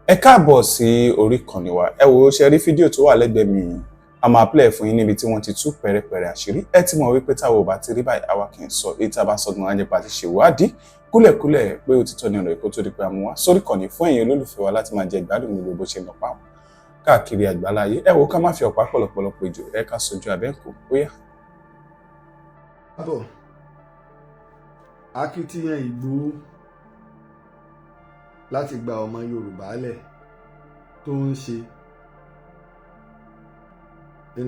Ẹ káàbọ̀ sí orí ìkànnì wa. Ẹ wò ó, ṣe rí fídíò tó wà lẹ́gbẹ̀ẹ́ mi yìí, a máa play fún yín níbi tí wọ́n ti tú pẹ̀rẹ̀pẹ̀rẹ̀ àṣírí. Ẹ ti mọ̀ wípé táwọn ò bá ti rí báyìí, àwa kì í sọ èyí tá a bá sọ gan ajẹ́pà àti ṣèwádìí kúlẹ̀kúlẹ̀ pé òtítọ́ ni ọ̀rọ̀ èkó tó di pé a mú wá sórí ìkànnì fún ẹ̀yin olólùfẹ́ wa láti máa jẹ ìgbádùn gbogbo bó ṣe ń lọ pàmò káàkiri àgbáláyé. Ẹ wò ó, ká má fi ọ̀pá pọ̀lọpọ̀lọpọ̀ ìjò ẹ ká sojú abẹ́ǹkó ó yá. Káàbọ̀. Akitiyan Ìgbòho láti gba ọmọ Yorùbá lẹ̀ tó ń ṣe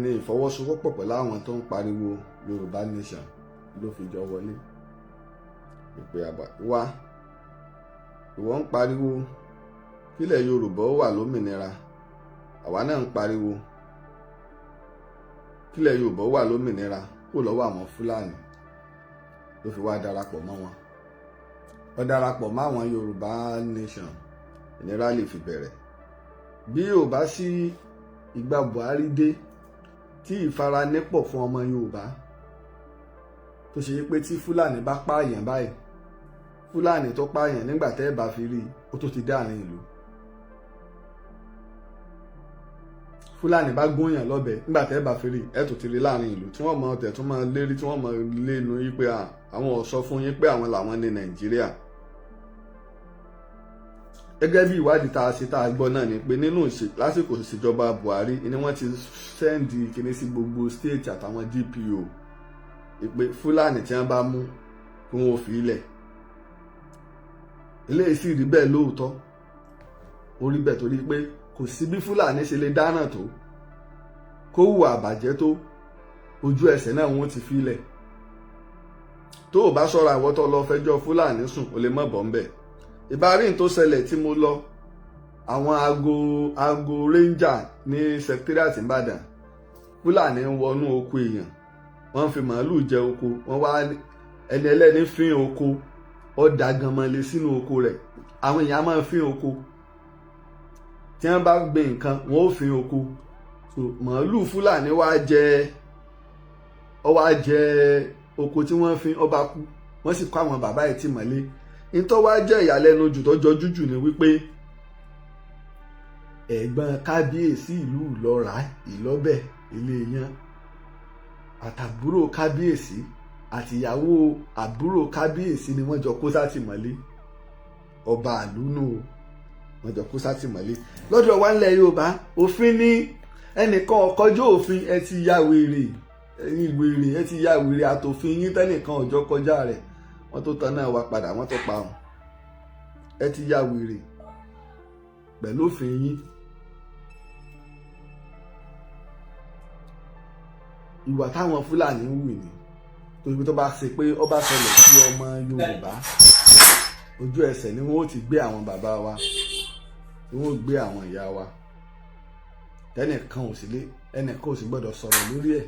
ní ìfọwọ́sowọ́pọ̀ pẹ̀lú àwọn tó ń pariwo Yorùbá Nation ló fi jọ wọlé. Ìpè àbá wá, ìwọ ń pariwo kílẹ̀ Yorùbá ó wà lómìnira, àwa náà ń pariwo kílẹ̀ Yorùbá ó wà lómìnira kó lọ́wọ́ àwọn Fúlàní, ló fi wá darapọ̀ mọ́ wọn. Ó darapọ̀ mọ́ àwọn Yorùbá Nation, ìnira lè fi bẹ̀rẹ̀. Bí ò bá sí ìgbà Buhari dé tí ìfaranipọ̀ fún ọmọ Yorùbá, tó ṣe pé tí Fúlàní bá pààyàn báyìí, Fúlàní tó pààyàn, nígbà tẹ́ ẹ bá fi rí i, ó tó ti dé àárín ìlú. Fúlàní bá gúnyàn lọ́bẹ, nígbà tẹ́ ẹ bá fi rí i, ẹ tó ti rí láàrin ìlú, tí wọ́n mọ ọ̀tẹ̀ tó máa lérí, tí wọ́n mọ lénu yí pé àwọn ò sọ fún yín pé àwọn làwọn ní Nàìjíríà. Gẹ́gẹ́ bí ìwádìí tá a ṣe tá a gbọ́ náà ni pé nínú lásìkò ìṣèjọba Buhari ni wọ́n ti send kinní sí gbogbo state àtàwọn DPO ìpè Fúlàní tí wọ́n bá mú kí wọ́n fi ilẹ̀. Eléyìí sì rí bẹ́ẹ̀ lóòótọ́, ó rí bẹ́ẹ̀ torí pé kò sí bí Fúlàní ṣe lè dáná tó, kó hùwà àbàjẹ́ tó, ojú ẹsẹ̀ náà wọ́n ti fi ilẹ̀. Tó o bá ṣọ́ra, ìwọ tó lọ fẹjọ́ Fúlàní sùn, o lè má bọ́ ń bẹ̀. Ìbárí tó ṣẹlẹ̀ tí mo lọ, àwọn aago ranger ní secretariat Ìbàdàn, Fúlàní ń wọnú oko èèyàn, wọ́n fi màálù jẹ oko, wọ́n wá ẹni ẹlẹ́ni fín oko, ó da ganmọ́lé sínú oko rẹ̀. Àwọn èèyàn máa ń fín oko, tí wọ́n bá gbin nǹkan, wọ́n ó fín oko. So màálù Fúlàní wá jẹ, ó wá jẹ oko tí wọ́n fín, ó bá kú. Wọ́n sì kó àwọn bàbá ẹ̀ tì mọ́lé. Ntọ́ wá jẹ́ ìyàlẹ́nu jù tó jọjú jù ni wípé ẹ̀gbọ́n kábíyèsí ìlú Ìlọ́ra, Ìlọ́bẹ̀, Iléyán, àtàbúrò kábíyèsí àtìyàwó àbúrò kábíyèsí ni wọ́n jọ kó sátìmọ́lé. Ọba àlúnú wọ́n jọ kó sátìmọ́lé. Lọ́dọ̀ wa ńlẹ̀ Yorùbá, òfin ní ẹnìkan ọ̀kọ́jọ́ òfin. Ẹ ti ya wèrè, ẹ̀yin wèrè, ẹ ti ya wèrè àtòfin yín tẹ́nìkan ọ̀jọ́ kọjá rẹ̀. Wọ́n tó tan náà wá padà, wọ́n tó pa wọn. Ẹ ti ya wèrè pẹ̀lú òfin yín. Ìwà táwọn Fúlàní ń wù ní torí pé tó bá ṣe pé ó bá ṣẹlẹ̀ sí ọmọ Yorùbá, ojú ẹsẹ̀ ni wọ́n ó ti gbé àwọn bàbá wa, tí wọ́n ó gbé àwọn ìyá wa, tẹ́nìkan ò sì lé, ẹnìkan ò sì gbọ́dọ̀ sọ̀rọ̀ lórí ẹ̀,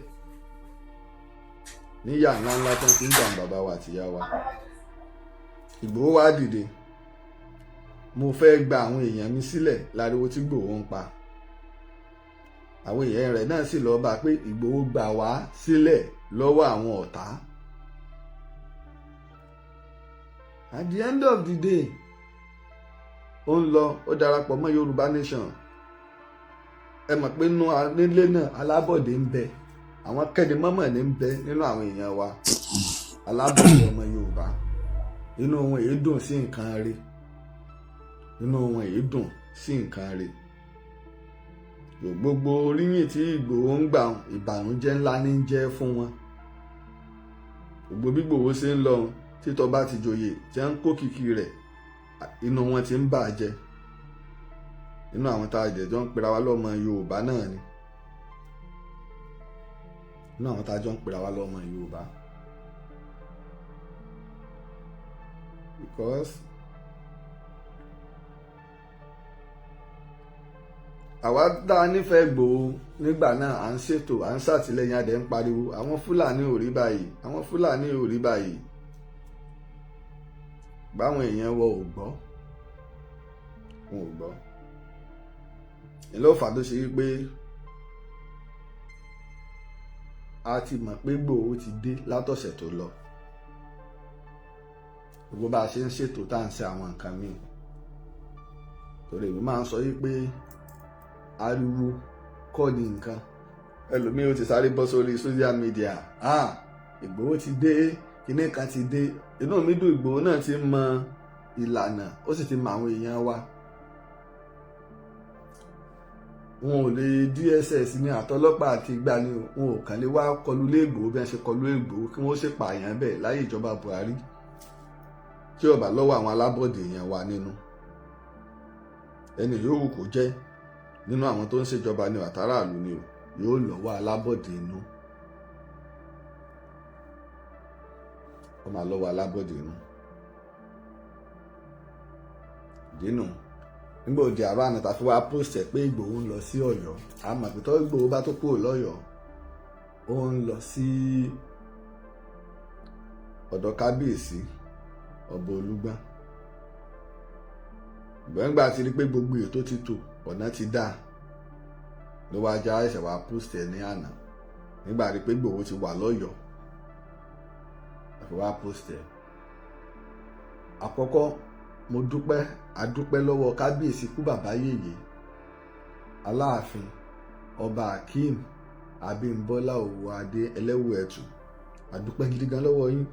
níyà ńláńlá tó ń fi ń gbà bàbá wa àtìyá wa. Ìgbòho wá dìde, mo fẹ́ gba àwọn èèyàn mi sílẹ̀, láriwo tí Ìgbòho ń pa. Àwọn èèyàn rẹ̀ náà sì lọ́ọ́ bá a pé Ìgbòho gbà wá sílẹ̀ lọ́wọ́ àwọn ọ̀tá. At the end of the day, ó ń lọ, ó darapọ̀ mọ́ Yorùbá Nation. Ẹ mọ̀ pé nílé náà, alábọ̀dé ń bẹ, àwọn kẹ́ni-mọ́mọ̀ ní ń bẹ nínú àwọn èèyàn wa, alábọ̀dé ọmọ Yorùbá. Inú wọn èyí dùn sí nǹkan rí, inú wọn èyí dùn sí nǹkan rí. Gbogbo oríyìn tí Ìgbòho ń gbà, ìbànújẹ́ ńlá ní ń jẹ́ fún wọn. Gbogbo bí Ìgbòho ṣe ń lọ, títọ́ bá ti joyè tí wọ́n ń kó kìkì rẹ̀, inú wọn ti ń bàjẹ́. Inú àwọn tá a jẹjọ ń pera wa lọ́mọ Yorùbá náà ni, inú àwọn tá a jọ ń pera wa lọ́mọ Yorùbá, because àwa tá a nífẹ̀ẹ́ Ìgbòho nígbà náà, à ń ṣètò, à ń ṣàtìlẹ́yìn, adẹ̀ ń pariwo àwọn Fúlàní ò rí báyìí, àwọn Fúlàní ò rí báyìí. Báwọn èèyàn wọ ò gbọ́, wọn ò gbọ́. Ìlú ọ̀fà tó ṣe wípé a ti mọ̀ pé Ìgbòho ti dé látọ̀sẹ̀ tó lọ, gbogbo bá a ṣe ń ṣètò tá à ń ṣe àwọn nǹkan míì. Torí èmi máa ń sọ yí pé ariwo kọ́ ni nǹkan. Ẹlòmíì ó ti sáré bọ́ sórí social media, "Ah, Ìgbòho ti dé, kinní kan ti dé." Inú mi dùn, Ìgbòho náà ti mọ ìlànà, ó sì ti mọ àwọn èèyàn wa. Wọn ò lè, DSS ní àtọlọ́pàá àti ìgbà ni wọn ò kàn lè wá kọlu ilé Ìgbòho bí wọ́n ṣe kọlu Ìgbòho, kí wọ́n sì pààyàn bẹ́ẹ̀ láyé ìjọba Buhari, tí ó bá lọ́wọ́ àwọn alábọ̀dé èèyàn wa nínú. Ẹni yòówù kó jẹ́ nínú àwọn tó ń ṣèjọba ní àtàràlú ni o, yóò lọ́wọ́ alábọ̀dé inú, ó máa lọ́wọ́ alábọ̀dé inú. Dínú nígbà òde àárọ̀ àná tá a fi wá post ẹ̀ pé Ìgbòho ń lọ sí Ọ̀yọ́, àmọ́ pé tó Ìgbòho bá tó kúrò lọ́yọ̀ọ́, ó ń lọ sí ọ̀dọ̀ kábíyèsí ọba Olúgbọ́n. Gbẹ̀ngbà ti rí pé gbogbo ètò ti tò, ọ̀nà ti dá, ló wá já ẹsẹ̀ wá post ẹ̀ ní àná. Nígbà rí pé Ìgbòho ti wà lọ́yọ̀ọ́, àfi wá post ẹ̀. Àkọ́kọ́, mo dúpẹ́, adúpẹ́ lọ́wọ́ kábíyèsí kú bàbá yèyé, Aláàfin Ọba Akeem Abímbọ́lá Òwòadé Ẹlẹ́wù Ẹ̀tù. Adúpẹ́ gidi gan lọ́wọ́ yín.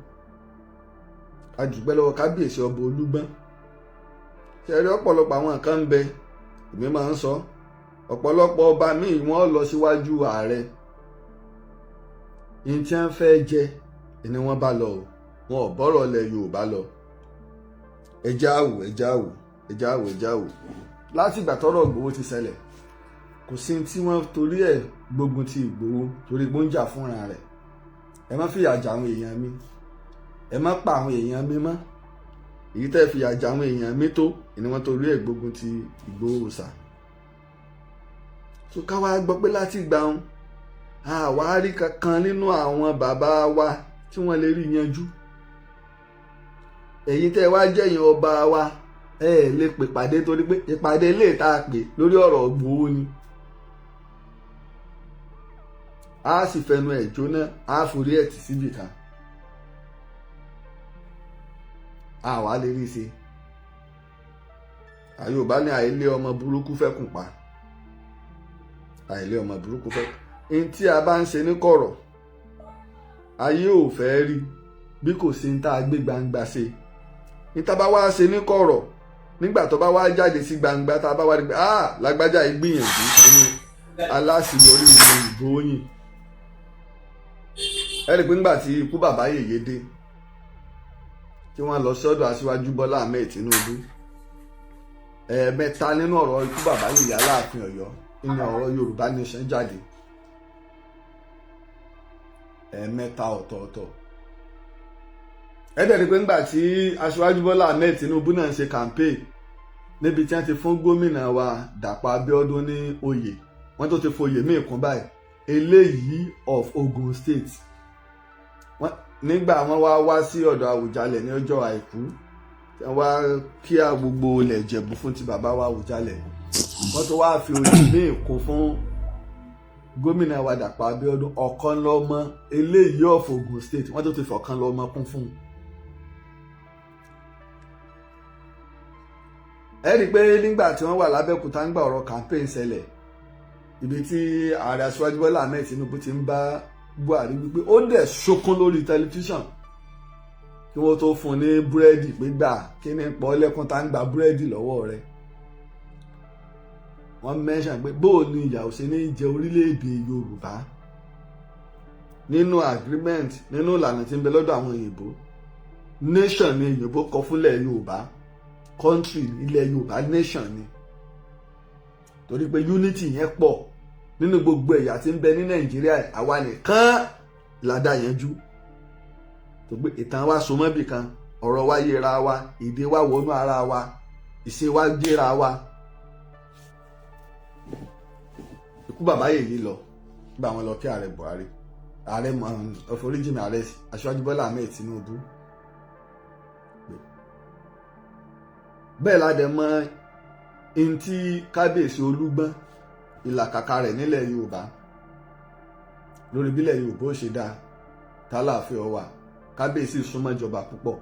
Adúpẹ́ lọ́wọ́ kábíyèsí ọba Olúgbọ́n. Ṣe rí ọ̀pọ̀lọpọ̀ àwọn nǹkan ń bẹ, èmi máa ń sọ, ọ̀pọ̀lọpọ̀ ọba míì wọ́n lọ síwájú ààrẹ, ní tí wọ́n fẹ́ jẹ ni wọ́n bá lọ o, wọn ò bọ́rọ̀ lẹ̀ Yorùbá lọ. Ẹjẹ́ àwò, ẹjẹ́ àwò, ẹjẹ́ àwò, ẹjẹ́ àwò. Láti ìgbà tọ́rọ̀ Ìgbòho ti ṣẹlẹ̀, kò sí tí wọ́n torí ẹ̀ gbógun ti Ìgbòho, torí pé ó ń jà fúnra rẹ̀. Ẹ má fìyà jẹ àwọn èèyàn mi, ẹ má pa àwọn èèyàn mi mọ́. Èyí tẹ́ fìyà jẹ àwọn èèyàn mi tó ni wọ́n torí ẹ̀ gbógun ti Ìgbòho sà. So ká wá gbọ́ pé láti ìgbà wọn, àwa rí kankan nínú àwọn bàbá wa tí wọ́n lè rí yanjú. Ẹ̀yin tẹ́ wá jẹ́yìn ọba wa, ẹ lè pè pàdé, torí pé ìpàdé lè tá a pè lórí ọ̀rọ̀ Ìgbòho ni. A sì fẹnu ẹ̀ jóná, a forí ẹ̀ tì síbì kan, a wà lè rí ṣe. Yorùbá ní àìlé ọmọ burúkú fẹ́kùn pa, àìlé ọmọ burúkú fẹ́kùn. Ní tí a bá ń ṣe ní kọ̀rọ̀, ayé ò fẹ́ rí bí kò sí ní tá a gbé gbangba ṣe. Ní tá a bá wá ṣe ní kọ̀rọ̀, nígbà tó bá wá jáde sí gbangba, tá a bá wá rí pé ah, lágbájá yìí gbìyànjú, ní aláṣeyọrí ní Ìgbòho. Ẹ rí i pé nígbà tí ikú bàbá yèyé dé, tí wọ́n lọ sọ́dọ̀ Aṣíwájú Bọ́lá Ahmed Tinubu, ẹ̀ẹ̀mẹ́ta nínú ọ̀rọ̀ ikú bàbá yèyé Aláàfin Ọ̀yọ́ nínú ọ̀rọ̀ Yorùbá Nation jáde, ẹ̀ẹ̀mẹ́ta ọ̀tọ̀ọ̀tọ̀. Ẹ dẹ̀ rí i pé nígbà tí Aṣíwájú Bọ́lá Ahmed Tinubu náà ń ṣe campaign, níbi tí wọ́n ti fún gómìnà wa Dàpọ̀ Abíọ́dún ní oyè, wọ́n tó ti foyè míì kún báyìí, eléyìí of Ogun State. Nígbà wọ́n wá wá sí ọ̀dọ̀ Àwùjalẹ̀ ní ọjọ́ àìkú, wọ́n wá kí á gbogbo ilẹ̀ Ìjẹ̀bú fún ti bàbá wa Àwùjalẹ̀, wọ́n tó wá fi oyè míì kún fún gómìnà wa Dàpọ̀ Abíọ́dún, ọ̀kan lọ́mọ eléyìí of Ogun State, wọ́n tó ti fọ̀kan lọ́mọ kún fún un. Ẹ rí i pé nígbà tí wọ́n wà lábẹ́òkúta ń gba ọ̀rọ̀ campaign ṣẹlẹ̀, ibi tí ààrẹ Aṣíwájú Bọ́lá Ahmed Tinubu ti ń bá Buhari wípé ó dẹ̀ ṣokún lórí tẹlifíṣàn kí wọ́n tó fún un ní búrẹ́dì, pé gbà kí ni pọ́ lẹ́kún tá ń gba búrẹ́dì lọ́wọ́ rẹ̀. Wọ́n mẹ́sàn pé bóò ni ìyà ò ṣe ní jẹ orílẹ̀-èdè Yorùbá nínú agreement, nínú ìlànà tí ń bẹ lọ́dọ̀ àwọn òyìnbó. Nation ni òyìnbó kọ fúnlẹ̀ Yorùbá, country ilẹ̀ Yorùbá nation ni, torí pé unity yẹn pọ̀ nínú gbogbo ẹ̀yà tí ń bẹ ní Nàìjíríà. Àwa nìkan ládà yanjú tó pé ìtàn wa so mọ́bì kan, ọ̀rọ̀ wa yẹra wa, èdè wa wọnú ara wa, ìṣe wa jẹ́ra wa. Ikú bàbá yèyí lọ nígbà wọn lọ kí ààrẹ Buhari, ààrẹ ọ̀foríjìmí, ààrẹ Aṣíwájú Bọ́lá Ahmed Tinubu. Bẹ́ẹ̀ la dẹ̀ mọ̀ ntí kábíyèsí Olúgbọ́n, ìlàkàkà rẹ̀ nílẹ̀ Yorùbá lórí bílẹ̀ Yorùbá ó ṣe dáa, tálàáfíà wà. Kábíyèsí súnmọ́ ìjọba púpọ̀,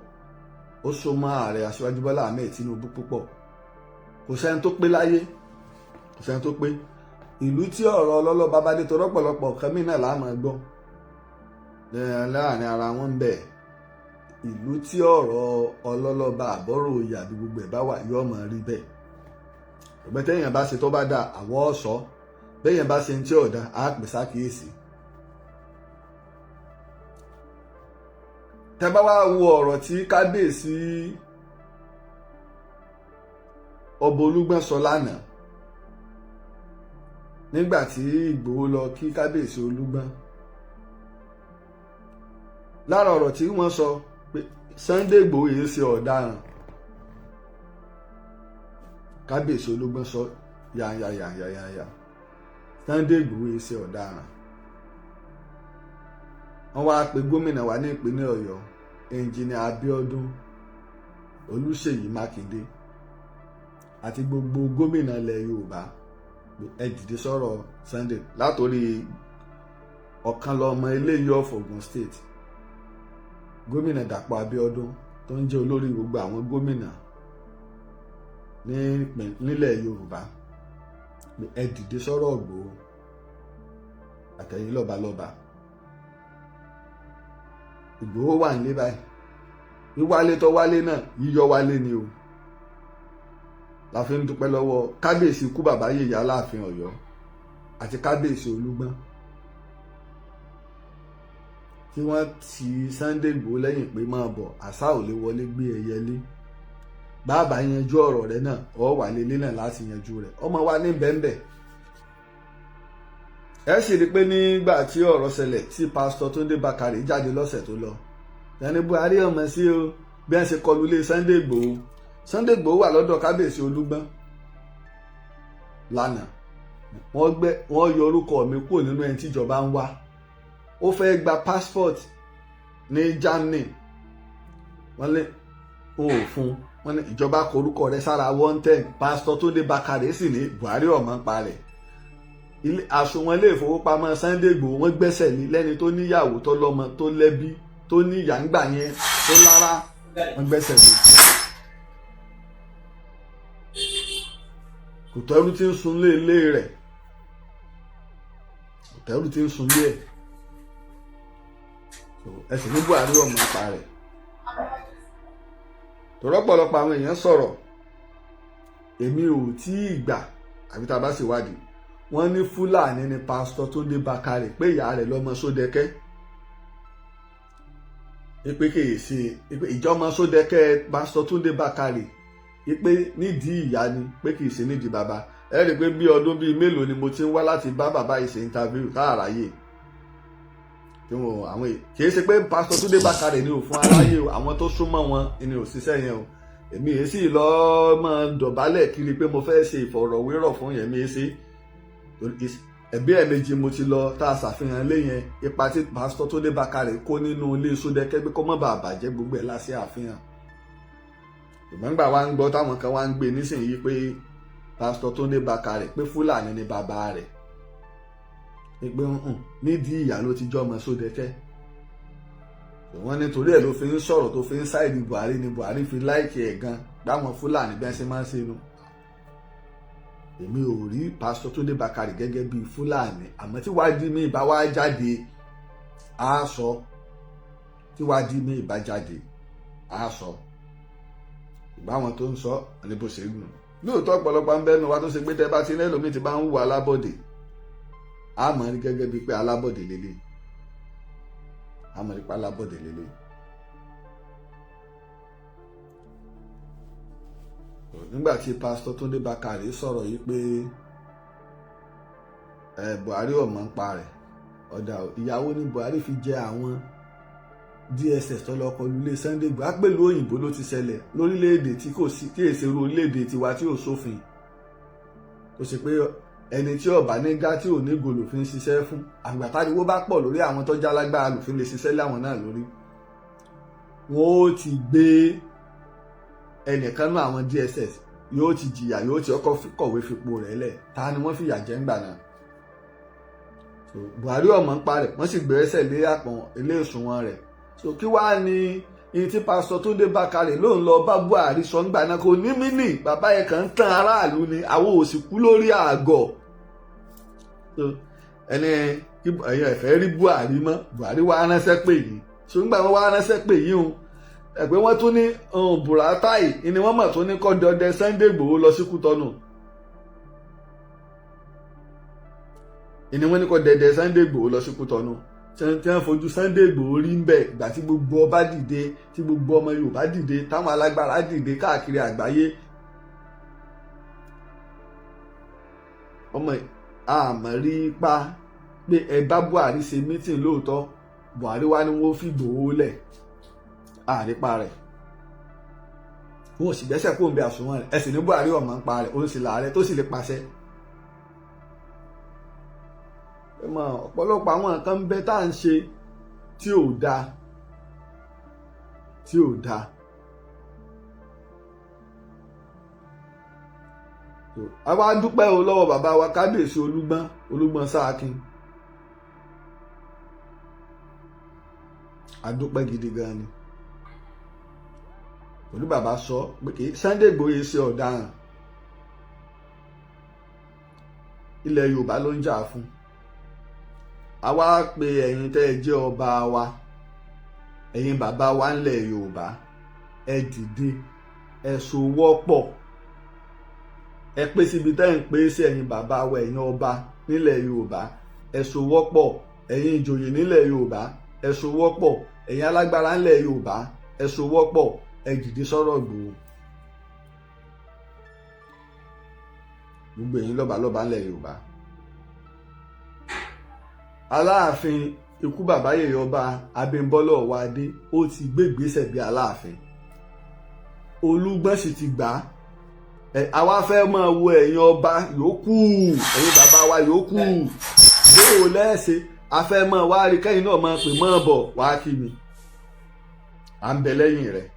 ó súnmọ́ ààrẹ Aṣíwájú Bọ́lá Ahmed Tinubu púpọ̀. Kò sẹ́ni tó pé láyé, kò sẹ́ni tó pé. Ìlú tí ọ̀rọ̀ ọlọ́lọ́ba bá dé, torí ọ̀pọ̀lọpọ̀ nǹkan mí náà láàmú gbọ́ láàrin ara wọn ń bẹ̀. Ìlú tí ọ̀rọ̀ ọlọ́lọ́ba, àbọ̀rò oyè, àbí gbogbo ẹ̀ bá wà, yóò máa rí bẹ́ẹ̀. Ọ̀gbẹ́ tẹ́yìn bá ṣe tó bá dáa, àwọ̀ ọ̀ṣọ́ bẹ́yẹn bá ṣe ń tí ọ̀dà á pè sákìyèsí. Tẹ́ bá wá wo ọ̀rọ̀ tí kábíyèsí ọba Olúgbọ́n sọ lánàá nígbà tí Ìgbòho lọ kí kábíyèsí Olúgbọ́n, lára ọ̀rọ̀ tí wọ́n sọ pé Sunday Ìgbòho yìí ṣe ọ̀daràn, kábíyèsí Olúgbọ́n sọ yàyàyàyàyà, Sunday Ìgbòho yìí ṣe ọ̀daràn. Wọ́n wá pe gómìnà wa ní ìpínlẹ̀ Ọ̀yọ́, ẹnjìnìà Abíọ́dún Olúṣèyí Mákindé, àti gbogbo gómìnà ilẹ̀ Yorùbá, ẹ dìde sọ̀rọ̀ Sunday. Látòrí ọ̀kan lọ́mọ eléyìí of Ogun State, gómìnà Dàpọ̀ Abíọ́dún, tó ń jẹ́ olórí gbogbo àwọn gómìnà nílẹ̀ Yorùbá, ẹ dìde sọ̀rọ̀ Ìgbòho àtẹ̀yìn lọ́balọ́ba. Ìgbòho wà nílé báyìí, wíwálé tó wálé náà, yíyọ wálé ni o. La fi ń dúpẹ́ lọ́wọ́ kábíyèsí kú bàbá yèyé Aláàfin Ọ̀yọ́ àti kábíyèsí Olúgbọ́n tí wọ́n ti Sunday Ìgbòho lẹ́yìn pé máa bọ̀, àṣà ò lè wọlé gbé ẹyẹ lé. Bàbá yanjú ọ̀rọ̀ rẹ̀ náà, ọ wà lélẹ̀ náà láti yanjú rẹ̀, ọmọ wa ní bẹ́ẹ̀nbẹ́ẹ̀. Ẹ sì rí i pé nígbà tí ọ̀rọ̀ ṣẹlẹ̀ tí pásítọ̀ Túndé Bákàrè jáde lọ́sẹ̀ tó lọ, ẹni Buhari ọmọ sí o, bí wọ́n ṣe kọlu ilé Sunday Ìgbòho. Sunday Ìgbòho wà lọ́dọ̀ kábíyèsí Olúgbọ́n lánàá. Wọ́n gbé, wọ́n yọ orúkọ mi kúrò nínú ẹni tíjọba ń wá. Ó fẹ́ gba passport ní Germany, wọ́n lé wọn ò fún wọn ní ìjọba kọ orúkọ rẹ̀ sára wanted. Pásítọ̀ Túndé Bákàrè sì ní Buhari ọmọ ń parẹ́ àsùnwọ̀n ilé ìfowópamọ́ Sunday Ìgbòho, wọ́n gbẹ́sẹ̀ lé lẹ́ni tó níyàwó, tó lọ́mọ, tó lẹ́bí, tó ní ìyá ńgbà yẹn, tó lára, wọ́n gbẹ́sẹ̀ lé. Kò tẹ́rù tí ń sun lé ilé rẹ̀, kò tẹ́rù tí ń sun lé ẹ̀. Ẹ sì ní Buhari ọmọ ipa rẹ̀ tòrọ́pọ̀lọpọ̀ àwọn èèyàn sọ̀rọ̀. Èmi ò tí ì gbà àbí tá a bá sì wádìí. Wọ́n ní Fúlàní ni pásítọ̀ Túndé Bákàrè, pé ìyá rẹ̀ lọ́mọ Sódẹ́kẹ́, pé kìí ṣe ìjọmọ Sódẹ́kẹ́. Pásítọ̀ Túndé Bákàrè pé nídìí ìyá ni, pé kìí ṣe nídìí bàbá. Ẹ rí i pé bí ọdún bíi mélòó ni mo ti ń wá láti bá bàbá yìí ṣe interview káàráyè tí wọn àwọn kìí ṣe pé pásítọ̀ Túndé Bákàrè ni ò fún aráyè o, àwọn tó súnmọ́ wọn ni ò ṣiṣẹ́ yẹn o. Èmi èyí sì lọ́ọ́ máa dọ̀bálẹ̀ kiri pé mo fẹ́ ṣe ìfọ̀rọ̀wérọ̀ fún yẹn mi ṣe. Ẹbí ẹ̀ẹ̀mejì mo ti lọ tá a ṣàfihàn ilé yẹn, ipa tí pásítọ̀ Túndé Bákàrè kó nínú ilé Sódẹ́kẹ́ pé kó má bàa bàjẹ́, gbogbo ẹ̀ láṣẹ àfihàn. Ìgbàgbà wa ń gbọ́ táwọn kan wá ń gbé nísìnyí pé pásítọ̀ Túndé Bákàrè pé Fúlàní ni bàbá rẹ̀, pé nídìí ìyá ló ti jọmọ Sódẹ́kẹ́. Wọ́n nítorí ẹ̀ ló fi ń sọ̀rọ̀ tó fi ń ṣáìdì Buhari ni Buhari fi láìkì ẹ̀ gan, báwọn Fúlàní bí wọ́n ṣe máa ń ṣe nu. Èmi ò rí pásítọ̀ Túndé Bákàrè gẹ́gẹ́ bíi Fúlàní, àmọ́ tí wádìí mi ìbá wá jáde á sọ, tí wádìí mi ìbá jáde á sọ. Ìbáwọn tó ń sọ ní bó ṣe gùn lóòótọ́, ọ̀pọ̀lọpọ̀ ń bẹ́nu wa tó ṣe pé tẹ́ bá ti ní ẹlòmíì ti bá ń hùwà alábọ̀dé, á mọ̀ ní gẹ́gẹ́ bíi pé alábọ̀dé lélẹ̀, á mọ̀ ní pé alábọ̀dé lélẹ̀. Nígbà tí pásítọ̀ Túndé Bákàrè sọ̀rọ̀ yìí pé Buhari ò mọ̀ ń pa rẹ̀, ọ̀dà ìyàwó ní Buhari fi jẹ àwọn DSS tó lọ kọlu ilé Sunday Igboho pẹ̀lú òyìnbó ló ti ṣẹlẹ̀ lórílẹ̀‐èdè tí kò sí, tí èsè irú orílẹ̀‐èdè tiwa tí ò sófin, tó ṣe pé ẹni tí ọba ní gá tí ò ní gò lòfin ṣiṣẹ́ fún. Àgbà táriwo bá pọ̀ lórí àwọn tó jálágbára lòfin lè ṣiṣẹ́ láwọn náà lórí. Wọn ó ti gbé ẹnìkan náà, àwọn DSS yóò ti jìyà, yóò ti ọkọ̀ kọ̀wé fipò rẹ̀ lẹ̀. Ta ni wọ́n fìyà jẹ ńgbà náà? Buhari ọmọ ń pa rẹ̀, wọ́n sì gbé ẹsẹ̀ lé àpọ̀n ilé ìsùnwọ̀n rẹ̀. So kí wàá ní Ìyí tí Pásítọ̀ Túndé Bákàrè ló ń lọ bá Buhari sọ ńgbà náà kò ní mí nì, bàbá yẹn kàn ń tàn aráàlú ni, àwọn ò sì kú lórí àgọ́. Ẹni ẹ̀yin ẹ̀fẹ́ rí Buhari mọ́, Buhari wá ránṣẹ́ pè yìí. Ṣùgbọ́n wọ́n wá ránṣẹ́ pè yìí o, ẹ̀pẹ́ wọ́n tún ní Buratai ni wọ́n mọ̀ tún ní kọ́ dọdẹ Sunday Igboho lọ sí Kútọ́nù. Ìní wọ́n ní kọ́ dẹdẹ Sunday Igboho lọ sí Kútọ́nù, tí wọ́n fojú Sunday Igboho rí ń bẹ̀. Ìgbà tí gbogbo ọba dìde, tí gbogbo ọmọ Yorùbá dìde, táwọn alágbára dìde káàkiri àgbáyé, ọmọ àmọ́ rí pa pé ẹ bá Buhari ṣe mítìn lóòótọ́, Buhari wá ní wọ́n fi Igboho lẹ̀, àrípa rẹ̀, wọn ò sì gbẹ́sẹ̀ kó ń bẹ àsùnwọ̀n rẹ̀. Ẹ sì ní Buhari ọ̀mọ̀ ń pa rẹ̀, òun sì làárẹ̀ tó sì lè pàṣẹ. Ẹ mọ̀ ọ̀pọ̀lọpọ̀ àwọn nǹkan ń bẹ tá à ń ṣe tí ò dáa, tí ò dáa. A wá dúpẹ́ o lọ́wọ́ bàbá wa kábíyèsí Olúgbọ́n, Olúgbọ́n Sáàkín. A dúpẹ́ gidi gan ni. Pẹ̀lú bàbá sọ pé kì í Sunday Igboho ṣe ọ̀daràn, ilẹ̀ Yorùbá ló ń jà fún. A wá pe ẹ̀yin tẹ́ ẹ jẹ́ ọba wa, ẹ̀yin bàbá wa ńlẹ̀ Yorùbá, ẹ dìde, ẹ sowọ́pọ̀, ẹ pé síbi tẹ́ ń pé sí. Ẹ̀yin bàbá wa, ẹ̀yin ọba nílẹ̀ Yorùbá, ẹ sowọ́pọ̀. Ẹ̀yin ìjòyè nílẹ̀ Yorùbá, ẹ sowọ́pọ̀. Ẹ̀yin alágbára ńlẹ̀ Yorùbá, ẹ sowọ́pọ̀, ẹ dìde sọ̀rọ̀ Ìgbòho. Gbogbo ẹ̀yin lọ́balọ́ba ńlẹ̀ Yorùbá. Aláàfin ikú bàbá yèyé ọba Abímbọ́lá Ọ̀wádé ó ti gbé ìgbésẹ̀ bí Aláàfin. Olúgbọ́n sì ti gbà á. Àwa fẹ́ máa wo ẹ̀yin ọba yòókù, ẹ̀yin bàbá wa yòókù, bóò lẹ́ẹ̀ṣẹ̀ a fẹ́ máa wá rí kẹ́yìn náà máa pè máa bọ̀ wá kí mi. À ń bẹ lẹ́yìn rẹ̀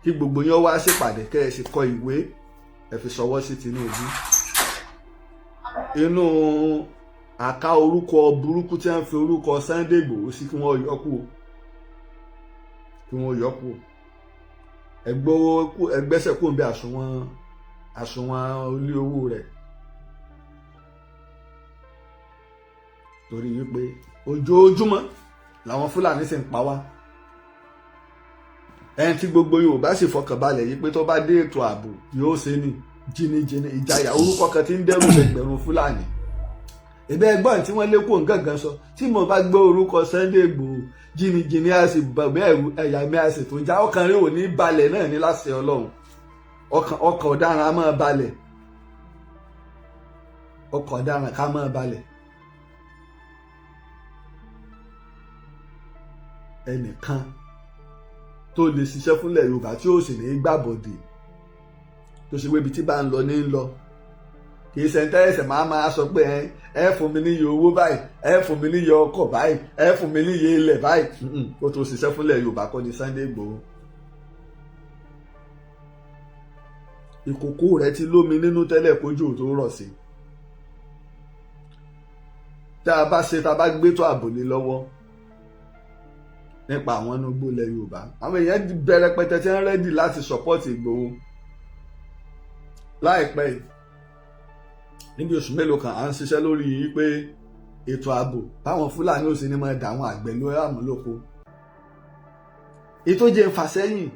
kí gbogbo yín wá ṣèpàdé, kẹ́ ẹ sì kọ ìwé, ẹ fi ṣọwọ́ sí Tinubu. Inú àká orúkọ burúkú tí wọ́n fi orúkọ Sunday Igboho sí, kí wọ́n yọ kú, kí wọ́n yọ kú. Ẹgbẹ́sẹ̀ kò ń bẹ àsùnwọ̀n ilé owó rẹ̀, torí wípé ojoojúmọ́ làwọn Fúlàní sì ń pa wá. Ẹni tí gbogbo Yorùbá sì fọkànbalẹ̀ yìí pé tó bá dé ètò ààbò yóò ṣe ní jìnnìjìnnì ìjayà, orúkọ kan tí ń dẹ́rù ẹgbẹ̀rún Fúlàní. Ìbẹ́ ẹgbọ́n tí wọ́n lé kó nǹkan sọ, tí mo bá gbọ́ orúkọ Sunday Igboho, jìnnìjìnnì a sì bàbá ẹ̀rù ẹ̀yà mi a sì tún já, ọkàn rẹ̀ ò ní balẹ̀ náà ní láṣẹ Ọlọ́run. Ọkàn ọ̀daràn á máa balẹ̀, ọkàn ọ̀daràn ká máa balẹ̀. Ẹnìkan tó lè ṣiṣẹ́ fúnlẹ̀ Yorùbá tí ó sì ní gbàbọ̀dè, tó ṣe wébi tí bá ń lọ ní ń lọ, kì í ṣe tẹ́sẹ̀ máa sọ pé ẹ fún mi níye owó báyìí, ẹ fún mi níye ọkọ̀ báyìí, ẹ fún mi níye ilẹ̀ báyìí, kó tó ṣiṣẹ́ fúnlẹ̀ Yorùbá kọ́ ni Sunday Igboho. Ìkòkò rẹ̀ ti lómi nínú tẹ́lẹ̀ kójú tó rọ̀ sí. Tá a bá ṣe, tá a bá gbé tó ààbò lé lọ́wọ́ nípa àwọn inú igbó ilẹ̀ Yorùbá, àwọn èèyàn bẹ̀rẹ̀ pẹtẹ tí wọ́n rẹ́dì láti sọ́pọ́ọ̀tì Ìgbòho. Láìpẹ́ yìí, níbi oṣù mélòó kan, à ń ṣiṣẹ́ lórí pé ètò ààbò báwọn Fúlàní ò sí ní máa dà àwọn àgbẹ̀ lórí àmúlòkó. Ètò jẹ́ ń fà sẹ́yìn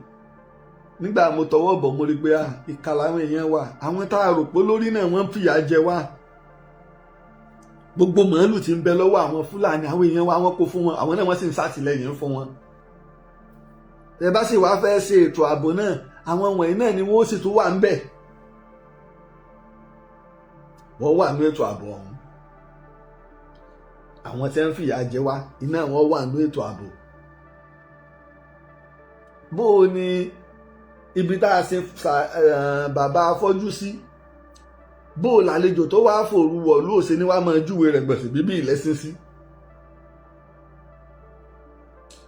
nígbà mo tọwọ́ bọ̀, mo rí pé ìkà làwọn èèyàn wà, àwọn tá a rò pé lórí náà wọ́n ń fìyà jẹ wá. Gbogbo màálù tí ń bẹ lọ́wọ́ àwọn Fúlàní, àwọn èèyàn wa wọ́n kó fún wọn, àwọn náà wọ́n sì ń ṣàtìlẹ́yìn fún wọn. Ẹ bá sì wá fẹ́ ṣe ètò ààbò náà, àwọn wọ̀nyí náà ni wọ́n sì tún wà ń bẹ̀. Wọ́n wà ní ètò ààbò ọ̀hún. Àwọn tí wọ́n fìyà jẹ wá iná wọn wà ní ètò ààbò. Bó o ní ibi tá a ṣe bàbá afọ́jú sí, bó o lálejò tó wáá fòru wọ̀lú òsè ní wàá máa júwe rẹ̀ gbọ̀nsẹ̀ bíbí ìlẹ́sìn sí.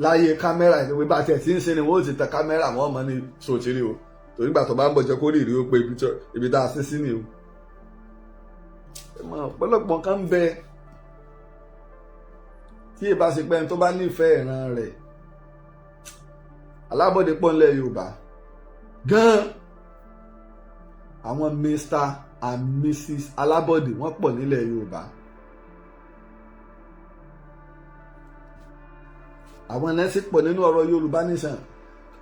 Láyé kámẹ́rà ìwé bá tiẹ̀ tí ń ṣe ni wọ́n ó ti tẹ kámẹ́rà wọ́n mọ́ ní sòtìrí o, torí gbà tó bá ń bọ̀ jẹ́ kó rí ìrí ó pé ibi tá a ṣe sí ni o. Ọ̀pọ̀lọpọ̀ kan ń bẹ tí ìbá ṣe pé ẹni tó bá nífẹ̀ẹ́ ìran rẹ̀ Alábọ̀dé pọ̀ ńlẹ̀ Yorùbá gan. Àwọn Mr and Mrs Alábọ̀dé wọ́n pọ̀ nílẹ̀ Yorùbá. Àwọn náà sì pọ̀ nínú ọ̀rọ̀ Yorùbá nation.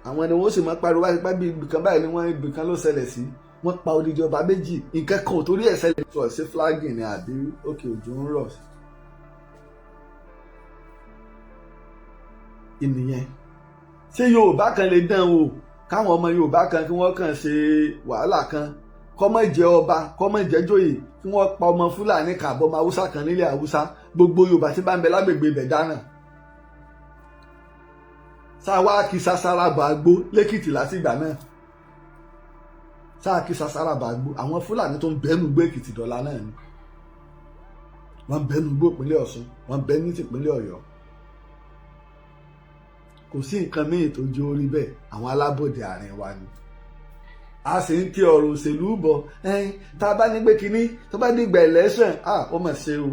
Àwọn ni wọ́n sì máa pariwo wáyé pé bí ibìkan báyìí ni wọ́n, ibìkan ló ṣẹlẹ̀ sí, wọ́n pa odidi ọba méjì, nǹkan kan ò torí ẹ̀ ṣẹlẹ̀. Sọ sí flagging ni àbí òkè òjò ń rọ̀ ìnìyẹn. Ṣé Yorùbá kan lè dán wò, káwọn ọmọ Yorùbá kan kí wọ́n kàn ṣe wàhálà kan, kọ́mọ jẹ́ ọba, kọ́mọ jẹ́ joyè, kí wọ́n pa ọmọ Fúlàní kàbọ̀ ọmọ Haúsá kan nílẹ̀ Haúsá, gbogbo Yorùbá tí bá ń bẹ lágbègbè ibẹ̀ dáná? Sáwá kí sasara bàgbó lẹ́kìtì látìgbà náà, sáà kí sasara bàgbó. Àwọn Fúlàní tó ń bẹ́nu gbé Èkìtì dọ̀la náà ni wọ́n bẹ́nu gbó ìpínlẹ̀ Ọ̀ṣun, wọ́n bẹ́ ní tìpínlẹ̀ Ọ̀yọ́. Kò sí nǹkan míì tó jó orí bẹ́ẹ̀, àwọn alábòde àárín wa ni. A sì ń kí ọ̀rọ̀ òṣèlú bọ̀. Tá a bá ní pé kínní tó bá dìgbà election, ó mà ṣe o,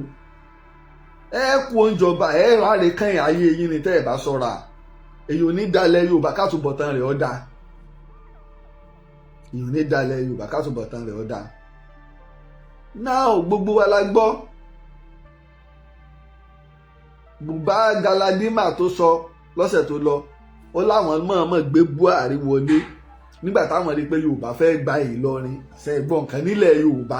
ẹ kú oúnjẹ ọba, ẹ ráre kàn ayé yín ni tẹ́ ẹ bá ṣọ́ra. Èyí ò ní dalẹ̀ Yorùbá kátùbọ̀tán rẹ̀ ọ́ dáa. Èyí ò ní dalẹ̀ Yorùbá kátùbọ̀tán rẹ̀ ọ́ dáa. Náà gbogbo wa la gbọ́ Bùbá Galadima tó sọ lọ́sẹ̀ tó lọ, ó láwọn mọ̀ọ́mọ̀ gbé Buhari wọlé nígbà táwọn rí i pé Yorùbá fẹ́ gba Ìlọrin ṣe gbọ́n nǹkan nílẹ̀ Yorùbá,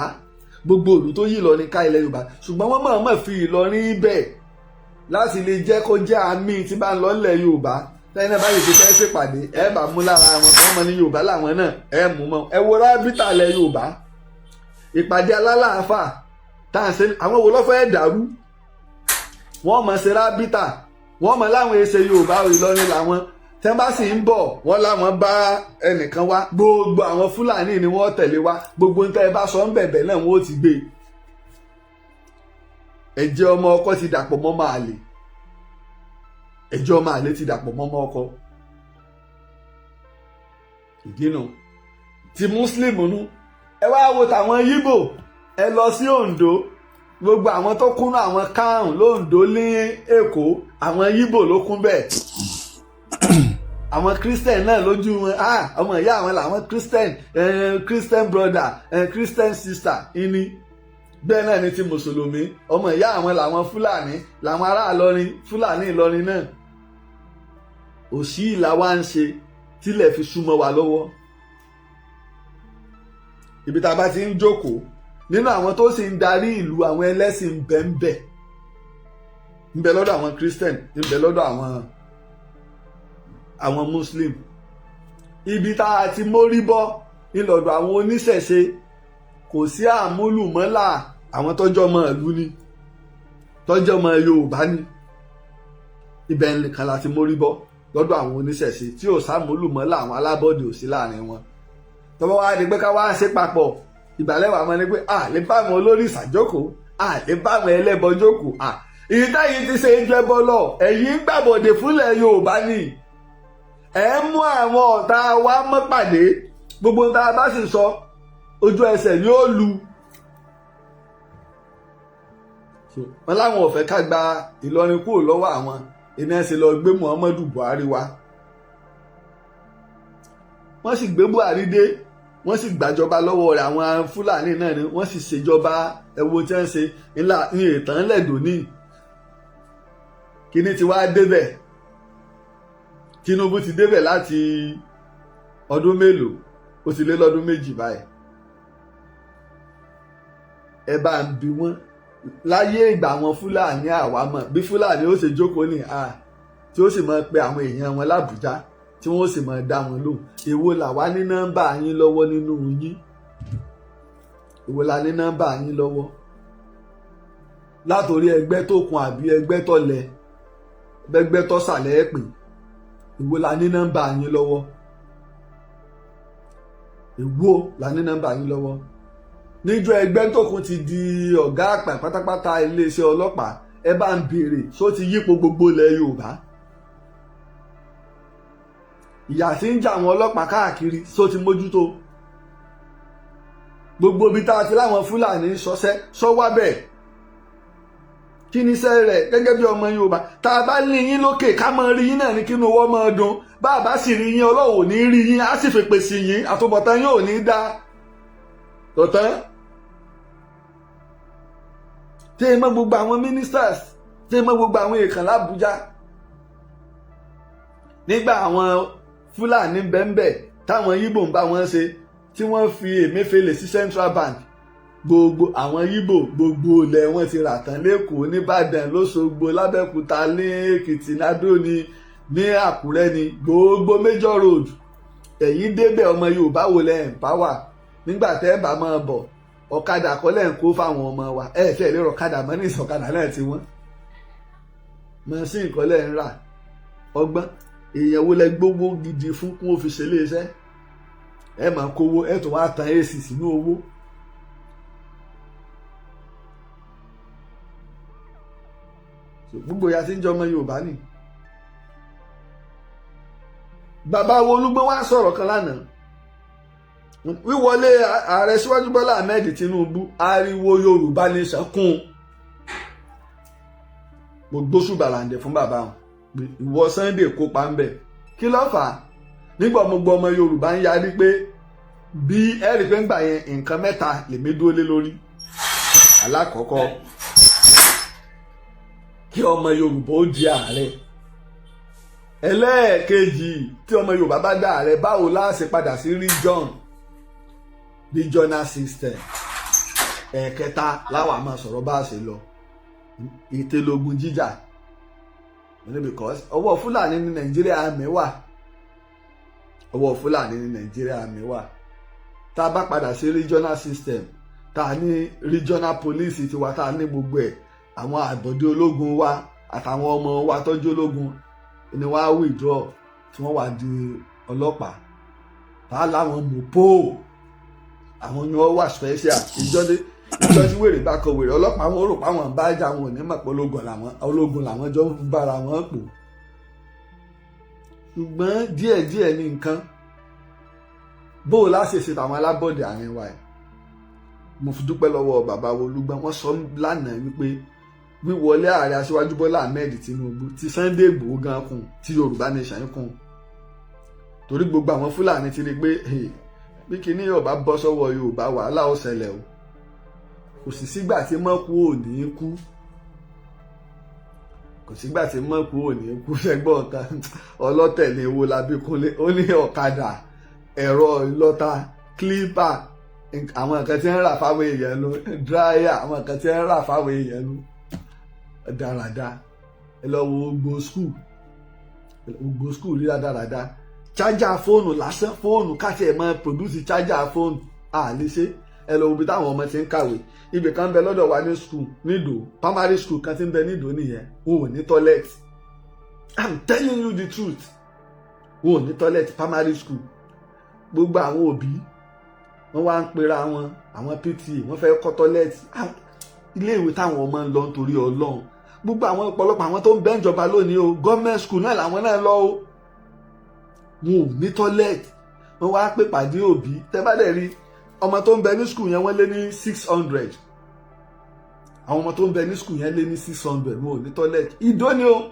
gbogbo òlù tó yí Ìlọrin ká ilẹ̀ Yorùbá, ṣùgbọ́n wọ́n mọ̀ọ́mọ̀ fi Ìlọrin bẹ̀ láti lè jẹ́ kó jẹ́ àmì tí bá ń lọ nílẹ̀ Yorùbá. Lẹ́yìn náà báyìí ti fẹ́ ṣèpàdé, ẹ bá mú lára wọn, wọ́n mọ ní Yorùbá làwọn náà, ẹ mú mọ́. Ẹ wo rábítà lẹ Yorùbá, ìpàdé alálàáfà tá à ń ṣe, àwọn wo ló fẹ́ dàrú? Wọ́n mọ̀ ṣe rábítà, wọ́n mọ̀ láwọn èsè Yorùbá, Ìlọrin làwọn. Tẹ́ bá sì ń bọ̀, wọ́n láwọn bá ẹnìkan wá, gbogbo àwọn Fúlàní ni wọ́n tẹ̀lé wá, gbogbo níta ẹ bá sọ ń bẹ̀bẹ̀ náà wọ́n ó ti gbé. Ẹ̀jẹ̀ ọmọ ọkọ ti dàpọ̀ mọ́ máa lè, ẹ̀jẹ̀ ọmọ àlè ti dàpọ̀ mọ́ ọmọ ọkọ. Ìdínà ti Muslim nu. Ẹ wá wo tàwọn Yíbò, ẹ lọ sí Oǹdó, gbogbo àwọn tó kúnnú àwọn kárùn lóńdó ní Èkó, àwọn Yíbò ló kún bẹ́ẹ̀. Àwọn Christian náà lójú wọn, ọmọ ìyá àwọn làwọn Christian, Christian brother, Christian sister ìní. Bẹ́ẹ̀ náà ni ti mùsùlùmí, ọmọ ìyá àwọn làwọn Fúlàní, làwọn ará Ìlọrin, Fúlàní Ìlọrin náà. Òṣì ìlà wa ń ṣe tílẹ̀ fi súnmọ́ wa lọ́wọ́. Ibi tá a bá ti ń jókòó nínú àwọn tó sì ń darí ìlú, àwọn ẹlẹ́sìn bẹ́ńbẹ́ ń bẹ lọ́dọ̀ àwọn Christian, ń bẹ lọ́dọ̀ àwọn Muslim. Ibi tá a ti mórí bọ́ ńlọ́dọ̀ àwọn oníṣẹ̀ṣe, kò sí àmúlùmọ́là, àwọn tọ́jọ́ mọ́ ìlú ni, tọ́jọ́ mọ́ Yorùbá ni. Ibẹ̀ nìkan la ti mórí bọ́ lọ́dọ̀ àwọn oníṣẹ̀ṣe tí ò sàmúlùmọ́là, àwọn alábọ́ọ̀dì ò sí láàrin wọn. Tọ́wọ́ wá di pé ká wá ṣe papọ̀, ìgbàlẹ̀ wà mọ́ ni pé à lè bá àwọn olórí ìṣàjókòó, à lè bá àwọn ẹlẹ́bọ jókòó. À ìyí táyì ti ṣe ju ẹbọ lọ, ẹ̀yin gbàbọ̀dè fúnlẹ̀ Yorùbá ni, ẹ̀ ń mú àwọn ọ̀tá wa mọ́ pàdé. Gbogbo tá a bá sì sọ, ojú ẹsẹ̀ ni ó lu wọn. Láwọn ò fẹ́ ká gba Ìlọrin kúrò lọ́wọ́ àwọn iná, ṣe lọ gbé Muhammadu Buhari wá. Wọ́n sì gbé Buhari dé, wọ́n sì gbàjọba lọ́wọ́ rẹ̀. Àwọn Fúlàní náà ni wọ́n sì ṣèjọba. Ẹ̀wọ̀ tí wọ́n ṣe ńlá ní ìtàn lẹ́dọ̀ọ́ní. Kíní ti wá débẹ̀, Tinubu ti débẹ̀ láti ọdún mélòó, ó ti lé lọ́dún 2 báyìí. Ẹ bá ń bi wọ́n láyé ìgbà àwọn Fúlàní, àwa mọ̀ bí Fúlàní ó ṣe jókòó ní à tí ó sì máa pe àwọn èèyàn wọn lábùjá, tí wọ́n sì máa dá wọn lóhùn. Èwo làwa ní nọ́mbà yín lọ́wọ́ nínú yín? Èwo la ní nọ́mbà yín lọ́wọ́? Látòrí ẹgbẹ́ tó kun àbí ẹgbẹ́ tó lẹ, ẹgbẹ́ tó sàlẹ̀ ẹ̀ pè, èwo la ní nọ́mbà yín lọ́wọ́? Èwo la ní nọ́mbà yín lọ́wọ́? Níjọ́ ẹgbẹ́ tó kun ti di ọ̀gá àgbà pátápátá iléeṣẹ́ ọlọ́pàá, ẹ bá ń béèrè, só ti yípo gbogbo ilẹ̀ Yorùbá? Ìyà tí ń jà àwọn ọlọ́pàá káàkiri, só ti mójútó? Gbogbo ibi tá a ti láwọn Fúlàní ń ṣọṣẹ́, sọ wá bẹ́ẹ̀. Kí ni iṣẹ́ rẹ̀ gẹ́gẹ́ bí ọmọ Yorùbá? Tá a bá ní yín lókè, ká máa rí yín náà ní kínú wọ́n máa dùn. Bá a bá sì rí yín, Ọlọ́run ò ní rí yín, á sì fèpè sí yín, àtúbọ̀tán yín ò ní dá tọ̀tán. Tí ẹ mọ gbogbo àwọn ministers, tí ẹ mọ gbogbo àwọn èèkàn l'Ábújá nígbà àwọn Fúlàní bẹ́ńbẹ́ táwọn Yíbò ń bá wọn ṣe, tí wọ́n fi Emefiele sí Central Bank, gbogbo àwọn Yíbò, gbogbo ilẹ̀ wọn ti rà tán lẹ́kọ̀ọ́, nìbàdàn, lọ́sọ̀gbọ̀, lábẹ́òkúta, ní Èkìtì, nádó ni, ní Àkúrẹ́, ní gbogbo major road. Ẹ̀yin débẹ̀, ọmọ Yorùbá wo lẹ́ empower? Nígbà tẹ́ ẹ bá máa bọ̀, ọ̀kadà kọ́lẹ̀ ń kó fáwọn ọmọ wa. Ẹ fẹ́ lérò ọ̀kadà mọ́ ní ìsọ̀kadà náà tí wọ́n machine kọ́lẹ̀ ń rà. Ọgbọ́n èèyàn wo lẹ gbówó gidi fún kí wọ́n fi ṣe iléeṣẹ́? Ẹ máa kówó, ẹ tún wá tan AC sínú owó. Gbogbo ìyá tí ń jẹ ọmọ Yorùbá ni. Bàbá wo Olúgbọ́n wá sọ̀rọ̀ kan lánàá. Wíwọlé ààrẹ síwájú Bọ́lá Ahmed Tinubu, ariwo Yorùbá nation kún. Mo gbóṣùbà làǹdẹ̀ fún bàbá wọn. Ìwọ Sunday kópa ń bẹ̀, kí ló fà á? Nígbà mo gbọ́ ọmọ Yorùbá ń yarí pé bí ẹ rí pé ń gbà yẹn, nǹkan mẹ́ta lèmi dúró lé lórí. Alákọ̀ọ́kọ́, kí ọmọ Yorùbá ó di ààrẹ. Ẹlẹ́ẹ̀kejì, tí ọmọ Yorùbá bá dá ààrẹ, báwo la ṣe padà sí regional system? Ẹ̀ẹ̀kẹta láwa máa sọ̀rọ̀ bá a ṣe lọ ìtẹ̀lógún jíjà, because ọwọ́ Fúlàní ní Nàìjíríà mi wà, ọwọ́ Fúlàní ní Nàìjíríà mi wà. Tá a bá padà sí regional system, tá a ní regional police tiwa, tá a ní gbogbo ẹ̀, àwọn àbọ̀dé ológun wa àtàwọn ọmọ wa tọ́jú ológun ni wọ́n á withdraw, tí wọ́n wá di ọlọ́pàá, tá a láwọn mọ̀pó, àwọn ni wọ́n wà special. Ìjọdé ìjọ tí wèrè bá kọ wèrè, ọlọ́pàá wọn rò pé àwọn bá jà, wọn ò ní mọ̀ pé ológun làwọn jọ ń bára wọn pò. Ṣùgbọ́n díẹ̀díẹ̀ ní nǹkan bó o láṣẹ ṣe tàwọn alábọ̀dé àárín wa ẹ̀. Mo fi dúpẹ́ lọ́wọ́ bàbá Olúgbọ́n. Wọ́n sọ lánàá wípé wíwọlé ààrẹ aṣíwájú Bọ́lá Ahmed Tinubu, ti Sunday Igboho gan kún, tí Yorùbá nation kún, torí gbogbo àwọn Fúlàní ti rí i pé bí kinní yóò bá bọ́ sọ́wọ́ Yorùbá, wàhálà ó ṣẹlẹ̀ o. Kò sì sígbà tí mọ́kú ò ní kú, kò sígbà tí mọ́kú ò ní kú. Ṣẹgbọ́n kan ọlọ́tẹ̀ ní ewo labíkúnlé, ó ní ọ̀kadà, ẹ̀rọ ìlọ́ta, clipper, àwọn nǹkan tí ń rà fáwọn èèyàn ló, dryer, àwọn nǹkan tí ń rà fáwọn èèyàn ló dáradá. Ẹ lọ wo gbogbo school, gbogbo school rí dáradá. Charger fóònù lásán, fóònù káṣí ẹ̀ máa produce charger fóònù, à lè ṣe. Ẹ lọ wo ibi táwọn ọmọ ti ń kàwé. Ibì kan ń bẹ lọ́dọ̀ wa ní school nídò, primary school kan ti ń bẹ nídò nìyẹn. Wọn ò ní toilet. I'm telling you the truth, wọn ò ní toilet, primary school. Gbogbo àwọn òbí wọ́n wá ń pera wọn, àwọn PTA, wọ́n fẹ́ kọ́ toilet iléèwé táwọn ọmọ ń lọ. Nítorí Ọlọ́run, gbogbo àwọn ọ̀pọ̀lọpọ̀ àwọn tó ń bẹ́ ìjọba lónìí o, government school náà làwọn náà lọ o. Wọn ò ní toilet. Wọ́n wá pè pàdé òbí. Tẹ́ bá dẹ̀ rí ọmọ tó ń bẹ ní school yẹn, wọ́n lé ní 600. Àwọn ọmọ tó ń bẹ ní school yẹn lé ní 600. Wọn ò ní toilet. Ìdó ni o,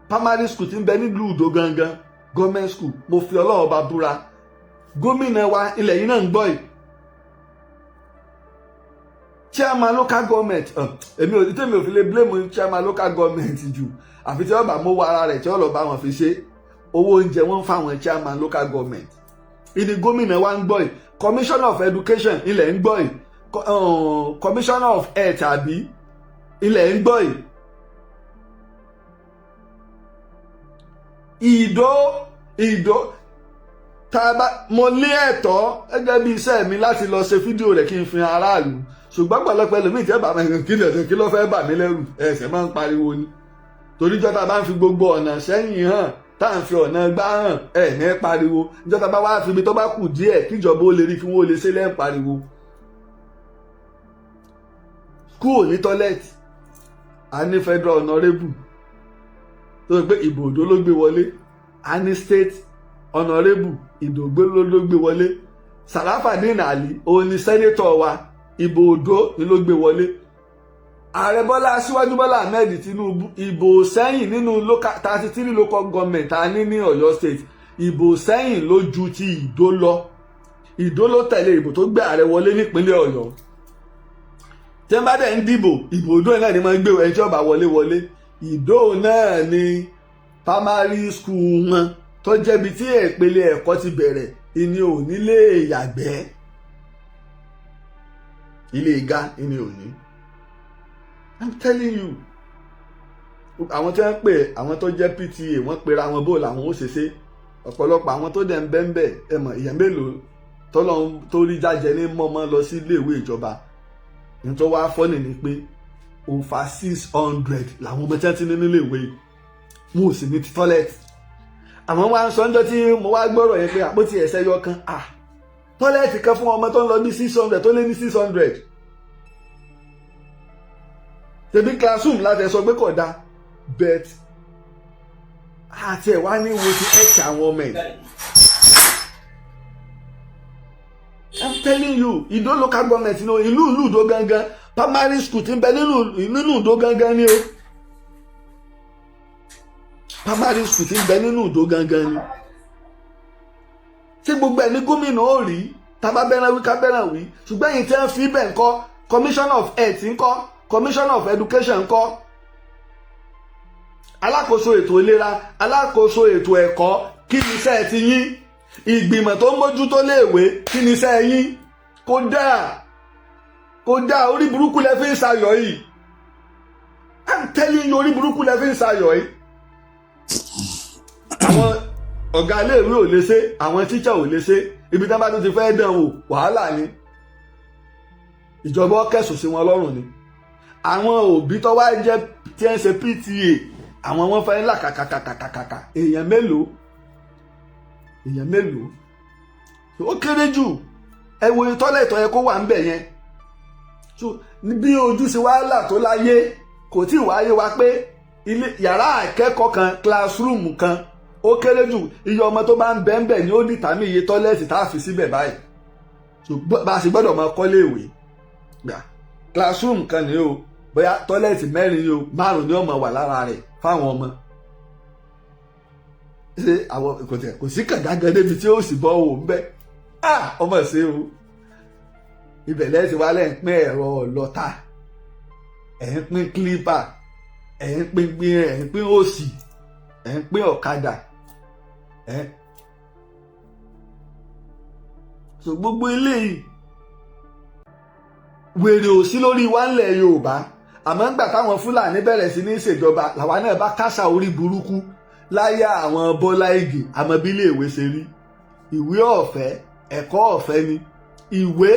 primary school ti ń bẹ nílùú Ìdó gangan, government school. Mo fi Ọlọ́run ọba búra. Gómìnà wa ilẹ̀ yìí náà ń gbọ́ yìí, chairman local government, èmi ò tèmi ò fi lè blame chairman local government jù, àfi tí wọ́n bá mówó ara rẹ̀ tí wọ́n lọ bá wọn fi ṣe owó oúnjẹ wọn fáwọn chairman local government. Ìdí gómìnà wa ń gbọ́ yìí, commissioner of education ilẹ̀ ń gbọ́ yìí, commissioner of health àbí ilẹ̀ ń gbọ́ yìí. Ìdó tá a bá mo ní ẹ̀tọ́ gẹ́gẹ́ bí iṣẹ́ mi láti lọ ṣe fídíò rẹ̀ kí n fi hàn aráàlú, ṣùgbọ́n pẹ̀lọpẹ̀ ẹlòmíì tí ẹ bá mi kí lè kí ló fẹ́ bà mí lẹ́rù, ẹsẹ̀ máa ń pariwo ni. Torí jọ́ta bá ń fi gbogbo ọ̀nà sẹ́yìn hàn, tá à ń fi ọ̀nà gbá hàn, ẹ̀ ní pariwo. Jọ́ta bá wá fi ibi tó bá kù díẹ̀ kíjọba ó lè rí kí wọ́n lè ṣe lẹ́ ń pariwo. Kúrò ní toilet. A ní federal honourable tó ń pé ìbò Òdó ló gbé wọlé, a ní state honourable, Ìdògbé ló gbé wọlé. Sàràfàdín Àlì òun ni senator wa, ìbò Òdó ni ló gbé wọlé. Ààrẹ Bọ́lá, Aṣíwájú Bọ́lá Ahmed Tinubu, ìbò sẹ́yìn nínú local 33 local government a ní ní Ọ̀yọ́ State, ìbò sẹ́yìn ló ju ti Ìdó lọ. Ìdó ló tẹ̀lé ìbò tó gbé ààrẹ wọlé nípínlẹ̀ Ọ̀yọ́. Tí wọ́n bá dẹ̀ ń dìbò, ìbò Ìdó náà ni wọ́n gbé ẹni tí ó bá wọlé wọlé. Ìdó náà ni primary school wọn tó jẹ́bi tí ìpele ẹ̀kọ́ ti bẹ̀rẹ̀, ìní ò nílé yàgbẹ́, ilé ìga ìní ò ní. I'm telling you, àwọn tí wọ́n pè, àwọn tó jẹ́ PTA, wọ́n pera wọn bó làwọn ó ṣe ṣe. Ọ̀pọ̀lọpọ̀ àwọn tó dẹ̀ ń bẹ́ńbẹ̀, ẹ mọ̀, èèyàn mélòó tọ́lọ́ tó rí jájẹ ní mọ́mọ́ lọ sí iléèwé ìjọba? Ní tó wá fọ́nì ni pé over 600 làwọn ọmọ tí wọ́n ti ní níléèwé, wọn ò sì ní ti toilet. Àwọn wá ń sọ ńjọ́ tí mo wá gbọ́rọ̀ yẹn pé àpótí ẹ̀sẹ̀ yọ kan, ah, toilet kan fún ọmọ tó ń lọ bí 600, tó lé ní 600. Ṣebí classroom láti ẹ sọ pé kò dáa, but àti ẹ̀ wá ní wo ti ẹ̀kẹ́ àwọn ọmọ ẹ̀. I'm telling you, Ìdó local government ní ìlú Ìdó gangan, primary school ti ń bẹ nínú Ìdó gangan ni o. Primary school ti ń bẹ nínú Ìdó gangan ni. Ṣé gbogbo ẹ̀ ní gómìnà ó rí tábà bẹ́ràn wí ká bẹ́ràn wí? Ṣùgbọ́n èyí tí wọ́n fi bẹ̀ ń kọ́, commissioner of health ń kọ́, commissioner of education ń kọ́, alákòóso ètò ìlera, alákòóso ètò ẹ̀kọ́, kí ni iṣẹ́ ti yín? Ìgbìmọ̀ tó ń mójútó léèwé, kí ni iṣẹ́ yín? Kódà kódà, orí burúkú lẹ fi ń ṣayọ̀ yìí. I'm telling you, orí burúkú lẹ fi ń ṣayọ̀ yìí. Àwọn ọ̀gá iléèwé ò lè ṣe, àwọn tíṣà ò lè ṣe. Ibi tí wọ́n bá tún ti fẹ́ dán wò, wàhálà ni. Ìjọba kẹsùn sí wọn lọ́rùn ni. Àwọn òbí tó wá jẹ́ tí ń ṣe PTA, àwọn wọn fẹ́ ńlá kàkàkàkàkàkà. Èèyàn mélòó? Èèyàn mélòó? Ó kéré jù. Ẹ wo toilet yẹ kó wà ń bẹ̀ yẹn. So bí ojú ṣe wá là tó láyé, kò tí ì wáyé wa pé ilé yàrá akẹ́kọ̀ọ́ kan, classroom kan, ó kéré jù, iye ọmọ tó bá ń bẹ́ ń bẹ̀ ni ó determine iye toilet tá a fi síbẹ̀ báyìí. So bá a ṣe gbọ́dọ̀ máa kọ́lé ìwé gbà, classroom kan ni o, bóyá toilet mẹ́rin ni o, márùn ni ó máa wà lára rẹ̀ fáwọn ọmọ. Ṣé àwọn kò tẹ̀ kò sí kànga gan débi tí ó sì bọ́ òun bẹ́? Ah, ọmọ ṣe o. Ibẹ̀ lẹ́sìn wá lẹ́ ń pín ẹ̀rọ ọlọ́ta, ẹ̀ ń pín clipper, ẹ̀ ń pín pín, ẹ̀ ń pín òsì, ẹ̀ ń pín ọ̀kadà ẹ̀. So gbogbo eléyìí, wèrè ò sí lórí wa ńlẹ̀ Yorùbá. Àmọ́ ńgbà táwọn Fúlàní bẹ̀rẹ̀ sí ní ìṣèjọba, làwa náà bá kásá orí burúkú láyé àwọn Bọ́lá Ìgè. Àmọ́ bí iléèwé ṣe rí, ìwé ọ̀fẹ́, ẹ̀kọ́ ọ̀fẹ́ ni. Ìwé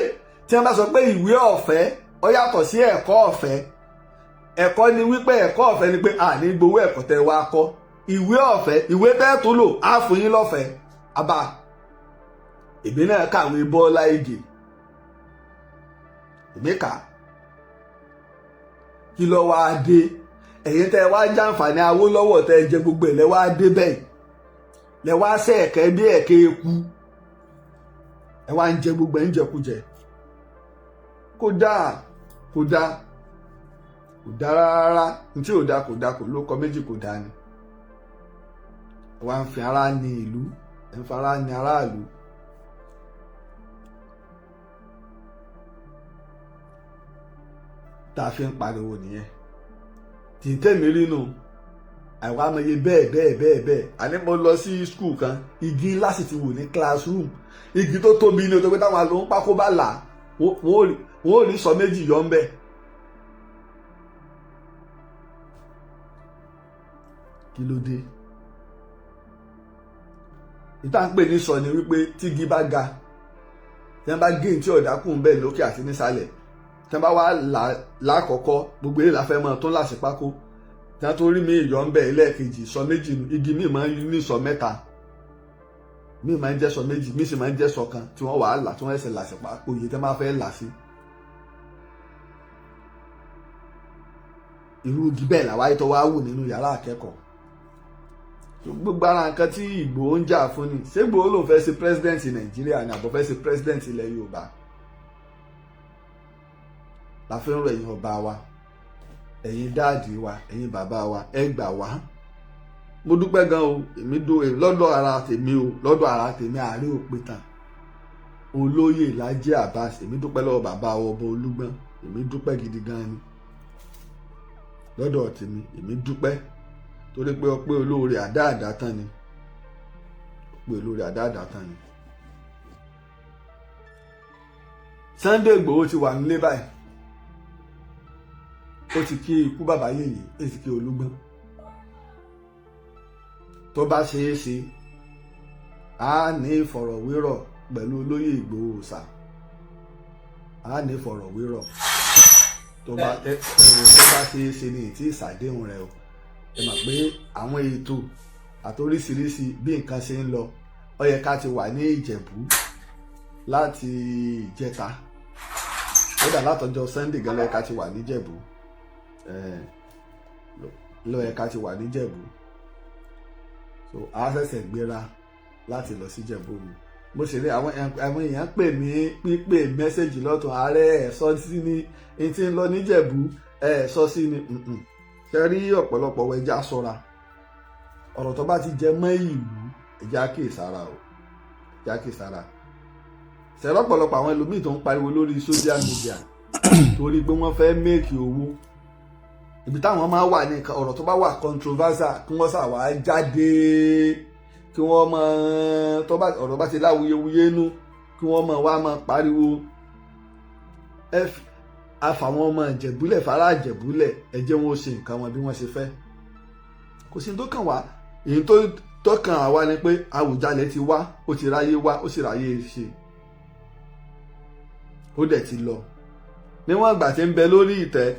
tí wọ́n bá sọ pé ìwé ọ̀fẹ́, ó yàtọ̀ sí ẹ̀kọ́ ọ̀fẹ́. Ẹ̀kọ́ ni wípé ẹ̀kọ́ ọ̀fẹ́ ni pé a ní gbowó ẹ̀kọ́ tẹ́ wá kọ́. Ìwé ọ̀fẹ́, ìwé tẹ́ tó lò á fún yín lọ́fẹ̀ẹ́. Àbá èmi náà kàwé Bọ́lá Ìgè, èmi kà. Kí ló wá dé ẹ̀yin tẹ́ wá jàǹfààní Awólọ́wọ̀, tẹ́ jẹ gbogbo ẹ̀, lẹ́ wá dé bẹ́ẹ̀, lẹ́ wá sẹ́ ẹ̀kẹ́ bí ẹ̀kẹ́ eku, ẹ wá ń jẹ gbogbo ẹ̀ ń jẹkújẹ? Kò dáa, kò dáa, kò dáa rárá. Ntí ò dáa, kò dáa, kò lóko méjì, kò dáa ni. Ẹ wá ń fi ara ní ìlú, ẹ ń fara ní aráàlú. Tá a fi ń pariwo nìyẹn. Tí tèmi rí nù, àìwá amọye bẹ́ẹ̀ bẹ́ẹ̀ bẹ́ẹ̀ bẹ́ẹ̀. Àní mo lọ sí school kan, igi ńlá sì ti wù ní classroom, igi tó tóbi ní o, tó pé táwọn àlọ́ ń pákó bá là, wọ́n ò rí sọ méjì yọ ń bẹ́ẹ̀. Kí ló dé? Ìta ń pè ní sọ ni wípé tígi bá ga, tí wọ́n bá gé ní tí ọ̀dà kù ń bẹ̀ lókè àti nísàlẹ̀, tí wọ́n bá wá lákọ̀ọ́kọ́, gbogbo eré la fẹ́ mọ́ tó ń là sí pákó, tí wọ́n tó rí mi ìyọ̀ ń bẹ̀ lẹ́ẹ̀kejì, sọ méjì nù. Igi míì máa ń ní sọ mẹ́ta, míì máa ń jẹ́ sọ méjì, míì sì máa ń jẹ́ sọ kan, tí wọ́n wàá là, tí wọ́n ẹsẹ̀ là sí pákó iye tí wọ́n bá fẹ́ là sí. Irú igi bẹ́ẹ̀ làwáyé tó wá wù nínú yàrá akẹ́kọ̀ọ́. Gbogbo ara nǹkan tí Ìgbòho ń jà fún ni. Ṣé Ìgbòho lòun fẹ́ ṣe president Nàìjíríà ni, àbọ̀ fẹ́ ṣe president ilẹ̀ Yorùbá? La fi ń rọ ẹ̀yin ọba wa, Ẹ̀yin daddy wa, ẹ̀yin bàbá wa, ẹ gbà wá. Mo dúpẹ́ gan o. Èmi dó lọ́dọ̀ ara tèmi o, lọ́dọ̀ ara tèmi, Ààrẹ Òpìtàn Olóyè Lájí Abbas, èmi dúpẹ́ lọ́wọ́ bàbá ọba Olúgbọ́n. Èmi dúpẹ́ gidi gan ni lọ́dọ̀ tèmi. Èmi dúpẹ́ torí pé ọpẹ́ olóore àdáàdá tán ni, ọpẹ́ olóore àdáàdá tán ni. Sunday Igboho ti wà nílé báyìí. Ó ti kí ikú bàbá yèyé, ó ti kí Olúgbọ́n. Tó bá ṣeé ṣe, á ní ìfọ̀rọ̀wérọ̀ pẹ̀lú olóyè Ìgbòho ṣá, á ní ìfọ̀rọ̀wérọ̀. Tó bá ẹ tó bá ṣeé ṣe ní ìtí ìsàdéhùn rẹ o. Ẹ mọ̀ pé àwọn ètò àtoríṣiríṣi bí nǹkan ṣe ń lọ, ó yẹ ká ti wà ní Ìjẹ̀bú láti ìjẹta, kódà látọjọ́ Sunday gan ló yẹ ká ti wà níjẹ̀bú, ló yẹ ká ti wà níjẹ̀bú. So a ṣẹ̀ṣẹ̀ gbéra láti lọ síjẹ̀bú mi. Mo sì rí àwọn èèyàn pè mí, pípè message lọ́tún, ààrẹ ẹ̀ sọ sí ni n tí ń lọ níjẹ̀bú, ẹ̀ sọ sí ni. Ṣe rí ọ̀pọ̀lọpọ̀ ẹja ṣọ́ra. Ọ̀rọ̀ tó bá ti jẹ mọ́ ìlú, ẹja kìí sára o, ẹja kìí sára. Ṣẹ̀rọ̀ ọ̀pọ̀lọpọ̀ àwọn ẹlòmíì tó ń pariwo lórí social media torí pé wọ́n fẹ́ make owó, ibi táwọn máa wà ní ọ̀rọ̀ tó bá wà controversial, kí wọ́n ṣàwá jáde, kí wọ́n mọ tó bá ọ̀rọ̀ bá ti láwuyewuye nú, kí wọ́n mọ wá máa pariwo. Ẹ àfàwọn ọmọ Ìjẹ̀búlẹ̀, fara Ìjẹ̀búlẹ̀, ẹ jẹ́ wọn ó ṣe nǹkan wọn bí wọ́n ṣe fẹ́. Kò sí tó kàn wá. Èyí tó tọ́kàn àwa ni pé Àwùjalẹ̀ ti wá, ó ti ráyé wá, ó sì ráyé ṣe, ó dẹ̀ ti lọ. Níwọ̀n ìgbà tí ń bẹ lórí ìtẹ́,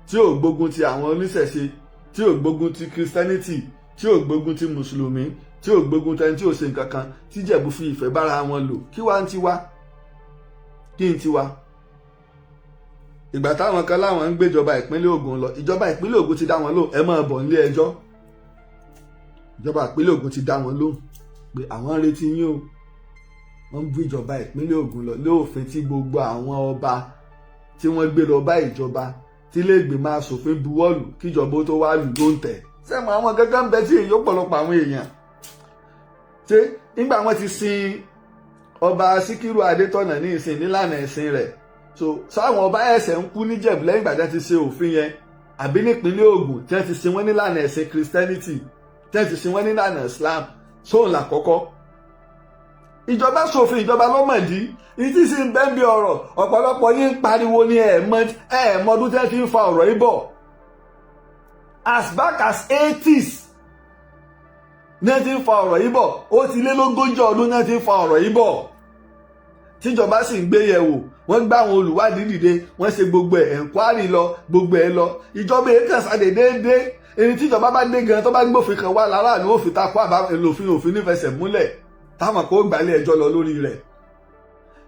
tí ò gbógun ti àwọn oníṣẹ̀ṣe, tí ò gbógun ti Christianity, tí ò gbógun ti Mùsùlùmí, tí ò gbógun tẹni tí ò ṣe nǹkan kan, tí Jẹ̀bú fi ìfẹ́ bára wọn lò, kí wá ń tiwa, kí n tiwa? Ìgbà táwọn kan láwọn ń gbéjọba ìpínlẹ̀ Ògùn lọ, ìjọba ìpínlẹ̀ Ògùn ti dá wọn lóhùn, ẹ máa bọ̀ nílé ẹjọ́. Ìjọba ìpínlẹ̀ Ògùn ti dá wọn lóhùn pé àwọn ń retí yín o. Wọ́n ń bú ìjọba ìpínlẹ̀ Ògùn lọ lóòfin tí gbogbo àwọn ọba tí wọ́n gbé lọ bá ìjọba, tí ilé ìgbìmọ̀ asòfin buwọ́lù kíjọba ó tó wá lù ló ń tẹ̀. Sẹ́wọ̀n àwọn gángan ń bẹ tí èyí ó pọ̀lọpọ̀ àwọn èèyàn ṣé nígbà wọ́n ti sin ọba Síkírù Adétọ̀nà ní ìsìn nílànà ẹ̀sìn rẹ̀, so sáwọn ọba ẹ̀sẹ̀ ń kú níjẹ̀bú lẹ́yìn ìgbà tí wọ́n ti ṣe òfin yẹn, àbí nípínlẹ̀ Ògùn tí wọ́n ti sin wọ́n nílànà ẹ̀sìn Christianity, tí wọ́n ti sin wọ́n nílànà Islam, sóun làkọ́kọ́? Ìjọba ṣòfin, ìjọba lọ́mọdí ìtí sì ń bẹ́ ń bí ọ̀rọ̀. Ọ̀pọ̀lọpọ̀ yín ń pariwo ní ẹ̀ẹ̀mọdún tí wọ́n ti ń fa ọ̀rọ̀ yìí bọ̀. As back as 80s ní wọ́n ti ń fa ọ̀rọ̀ yìí bọ̀. Ó ti lé lógójì ọdún ní wọ́n ti ń fa ọ̀rọ̀ yìí bọ̀, tíjọba sì ń gbé yẹ̀wò. Wọ́n gbá àwọn olùwádìí dìde, wọ́n ṣe gbogbo ẹ̀, enquiry lọ, gbogbo ẹ̀ lọ. Ìjọba èyí kàn sáde déédéé. Ẹni tíjọba bá dé gan, tó bá gbófin kan wá, láràlú òfin takò, àbá òfin òfin nífẹsẹ̀ múlẹ̀, táwọn kò gbálẹ̀ ẹjọ́ lọ lórí rẹ̀.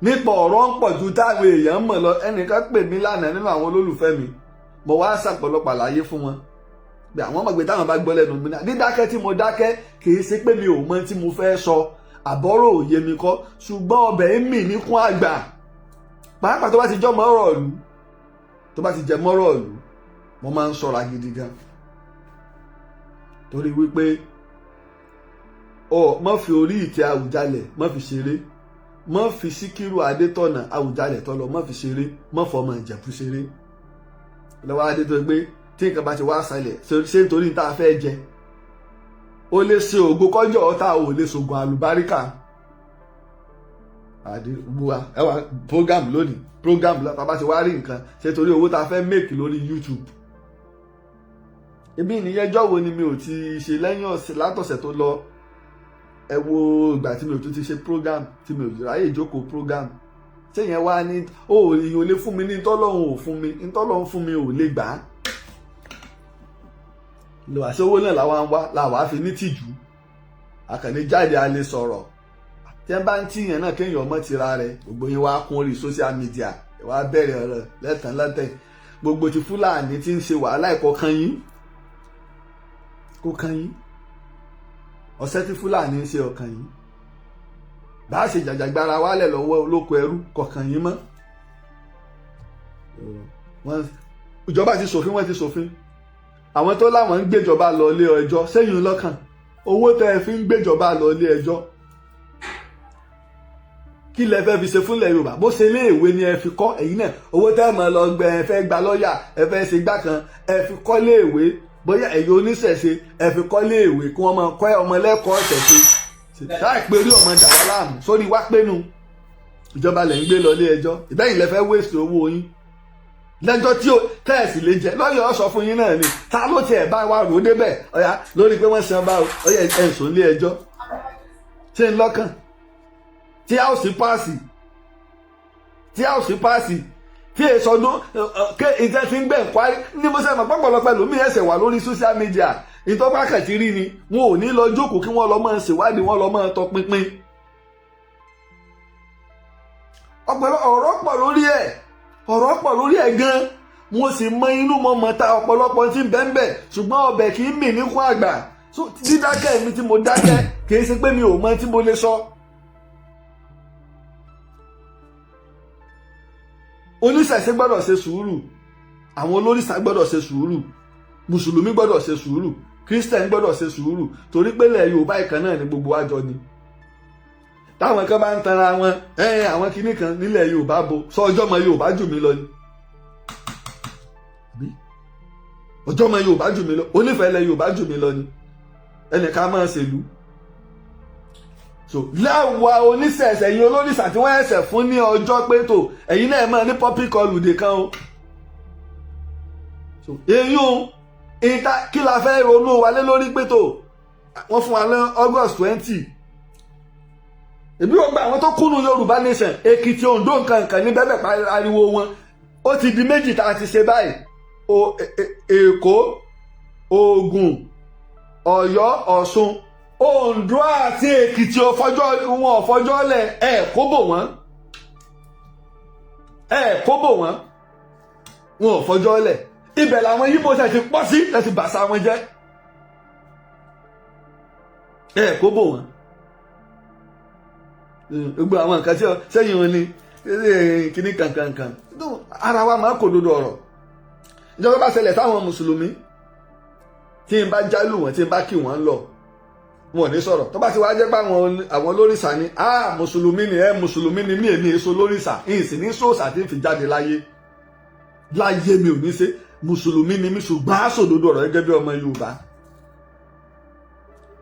Nípa ọ̀rọ̀ ń pọ̀ ju táwọn èèyàn mọ̀ lọ. Ẹnìkan pè mí lánàá nínú àwọn olólùfẹ́ mi, mo wá ṣàpọ̀lọpọ̀ àlàyé fún wọn pé àwọn mọ̀ pé táwọn bá gbọ́ lẹ́nu mi náà, dídákẹ́ tí mo dákẹ́ kì í ṣe pé mi ò mọ tí mo fẹ́ sọ, àbọ̀rò òye mi kọ́, ṣùgbọ́n ọbẹ̀ ń mì níkún àgbà, pàápàá tó bá ti jọ mọ́rọ̀ ìlú, tó bá ti jẹ mọ́rọ̀ ìlú, mo máa ń ṣọ́ra gidi gan, torí wípé ọ má fi orí ìtẹ́ Àwùjalẹ̀ má fi ṣeré, má fi Síkírù Adétọ̀nà Àwùjalẹ̀ tọ́lọ má fi ṣeré, má fọmọ Ìjẹ̀bú ṣeré. Lọ́wọ́ adé tó gbé tí nǹkan bá ti wá ṣẹlẹ̀, ṣé nítorí tá a fẹ́ jẹ, ó lè ṣe ògo kọjọ ọ̀tá, ò lè ṣògùn àlùbáríkà. Àdìgbò ẹ wà program lónìí, program lọ́ta bá ti wá rí nǹkan ṣe torí owó tá a fẹ́ make lórí YouTube. Ibi ìníyẹjọ́ wo ni mi ò ti ṣe lẹ́yìn ọ̀sẹ̀ látọ̀sẹ̀ tó lọ? Ẹ wo ìgbà tí mi ò tún ti ṣe program, tí mi ò ráyè ìjókòó program. Ṣé yẹn wá ní ó ìyẹn ò lè fún mi ní ntọ́lọ́hún ò fún mi, ntọ́lọ́hún fún mi ò lè gbà á lọ. Àṣẹ owó náà làwa ń wá, làwa fi ní tìjú àkànní jáde, a lè sọ̀rọ̀ tí wọ́n bá ń tíyàn náà, kéèyàn ọmọ tira rẹ̀. Gbogbo yín wá kún orí social media, wá bẹ̀rẹ̀ ọ̀rọ̀ lẹ́tàn lẹ́tẹ̀. Gbogbo ti Fúlàní tí ń ṣe wàhálà ìkọ̀kan yín kó kan yín, ọ̀sẹ̀ tí Fúlàní ń ṣe ọ̀kan yín, bá a ṣe jàjàgbara wálẹ̀ lọ́wọ́ olóko ẹrú kọ̀kan yín mọ́. Wọ́n Ìjọba ti ṣòfin, wọ́n ti ṣòfin. Àwọn tó láwọn ń gbéjọba lọ ilé ẹjọ́ sẹ́yìn lọ́kàn, owó tẹ́ ẹ fi ń gbéjọba lọ ilé ẹjọ́, kí lẹ fẹ́ fi ṣe fúnlẹ̀ Yorùbá? Bó ṣe iléèwé ni ẹ fi kọ́, ẹ̀yin náà, owó tẹ́ ẹ mọ̀ lọ gbẹ, ẹ fẹ́ gba lọ́ọ̀yà, ẹ fẹ́ ṣe gbá kan, ẹ fi kọ́ léèwé. Bóyá ẹ̀yin oníṣẹ̀ṣe, ẹ fi kọ́ léèwé kí wọ́n máa kọ́ ọmọ lẹ́kọ̀ọ́ ìṣẹ̀ṣe. Láì pé orí ọmọ dà wá láàmú sórí wá pénu. Ìjọba lẹ̀ ń gbé lọ ilé ẹjọ́, ìbẹ́yìn lẹ fẹ́ waste owó yín lẹ́jọ́ tí ó tẹ́ẹ̀sì lè jẹ́. Lọ́yọ̀ sọ fún yín náà ni, ta ló tiẹ̀ bá wa rò ó débẹ̀? Ọ̀yà lórí pé wọ́n san bá ọ̀yà ẹ̀sùn ilé ẹjọ́ ṣé ń lọ́kàn tí a ó sì pass, tí a ó sì pass, tí èso ọdún ké ìjẹ́ ti ń gbẹ̀ ń kwárí ní mo sẹ́yìn pọ̀pọ̀lọpọ̀ ẹlòmíì ẹ̀sẹ̀ wà lórí social media. Ìtọ́pá kàtí rí ni wọn ò ní lọ jókòó kí wọ́n lọ máa ṣèwádìí, wọ́n lọ máa tọpinpin. Ọ̀pọ̀lọpọ̀ ọ̀rọ̀ pọ̀ lórí ẹ̀, ọ̀rọ̀ pọ̀ lórí ẹ̀ gan. Mo sì mọ inú, mo mọ̀ ta ọ̀pọ̀lọpọ̀ tí ń bẹ́ẹ̀ bẹ́ẹ̀, ṣùgbọ́n ọbẹ̀ kì í mì níkún àgbà. Dídákẹ́ mi tí mo dákẹ́, kì í ṣe pé mi ò mọ tí mo lè sọ. Oníṣẹ̀ṣe gbọ́dọ̀ ṣe sùúrù, àwọn olórìṣà gbọ́dọ̀ ṣe sùúrù, mùsùlùmí gbọ́dọ̀ ṣe sùúrù, kírísítẹ̀n gbọ́dọ̀ ṣe sùúrù, torí pé ilẹ̀ Yorùbá ìkan náà ni gbogbo àjọ ni. Táwọn kan bá ń tanra wọn, àwọn kinní kan nílẹ̀ Yorùbá, bo sọ ọjọ́ mọ Yorùbá jù mí lọ ni, ọjọ́ mọ Yorùbá jù mí lọ, onífẹ̀ẹ́ ilẹ̀ Yorùbá jù mí lọ ni, ẹnìkan máa ṣèlú. So láwa oníṣẹ̀ṣẹ̀ yín, olórìṣà tí wọ́n ẹ̀sẹ̀ fún ní ọjọ́ pé tó, ẹ̀yin náà máa ní public holiday kan o. So eyín o ìta, kí la fẹ́ ronú wa lé lórí pé tó wọ́n fún wa ní August 20? Èmi ò gba àwọn tó kúnnú Yorùbá nation, Èkìtì, Oǹdó, nǹkan nǹkan ní bẹ́ẹ̀ bẹ́ẹ̀ ariwo wọn. Ó ti di méjì tá a ti ṣe báyìí o: Èkó, Ògùn, Ọ̀yọ́, Ọ̀ṣun, Oǹdó àti Èkìtì ọ̀fọ́jọ́ wọn, ọ̀fọ́jọ́ lẹ̀. Ẹ̀ kó bò wọ́n, ẹ̀ kó bò wọ́n, wọn ò fọjọ́ lẹ̀. Ibẹ̀ làwọn Yíbo ṣe ti pọ̀ sí láti bàṣà wọn jẹ́. Ẹ̀ kó bò wọ́n. Gbogbo àwọn nǹkan tí sẹ́yìn wọn ni kíní kankankan, ara wa máa kò dodo ọ̀rọ̀. Ìjọba bá ṣẹlẹ̀ sáwọn mùsùlùmí, tí n bá jálù wọn, tí n bá kí wọn lọ, wọn ò ní sọ̀rọ̀. Tó bá ti wá jẹ́ pé àwọn olórìṣà ni, ah, mùsùlùmí ni ẹ, mùsùlùmí ni mí, èmi èso lórìṣà, ìsìn ní sòòṣà tí ń fi jáde láyé láyé, mi ò ní ṣe. Mùsùlùmí ni mí, ṣùgbọ́n á sòdodo ọ̀rọ̀ gẹ́gẹ́ bí ọmọ Yorùbá.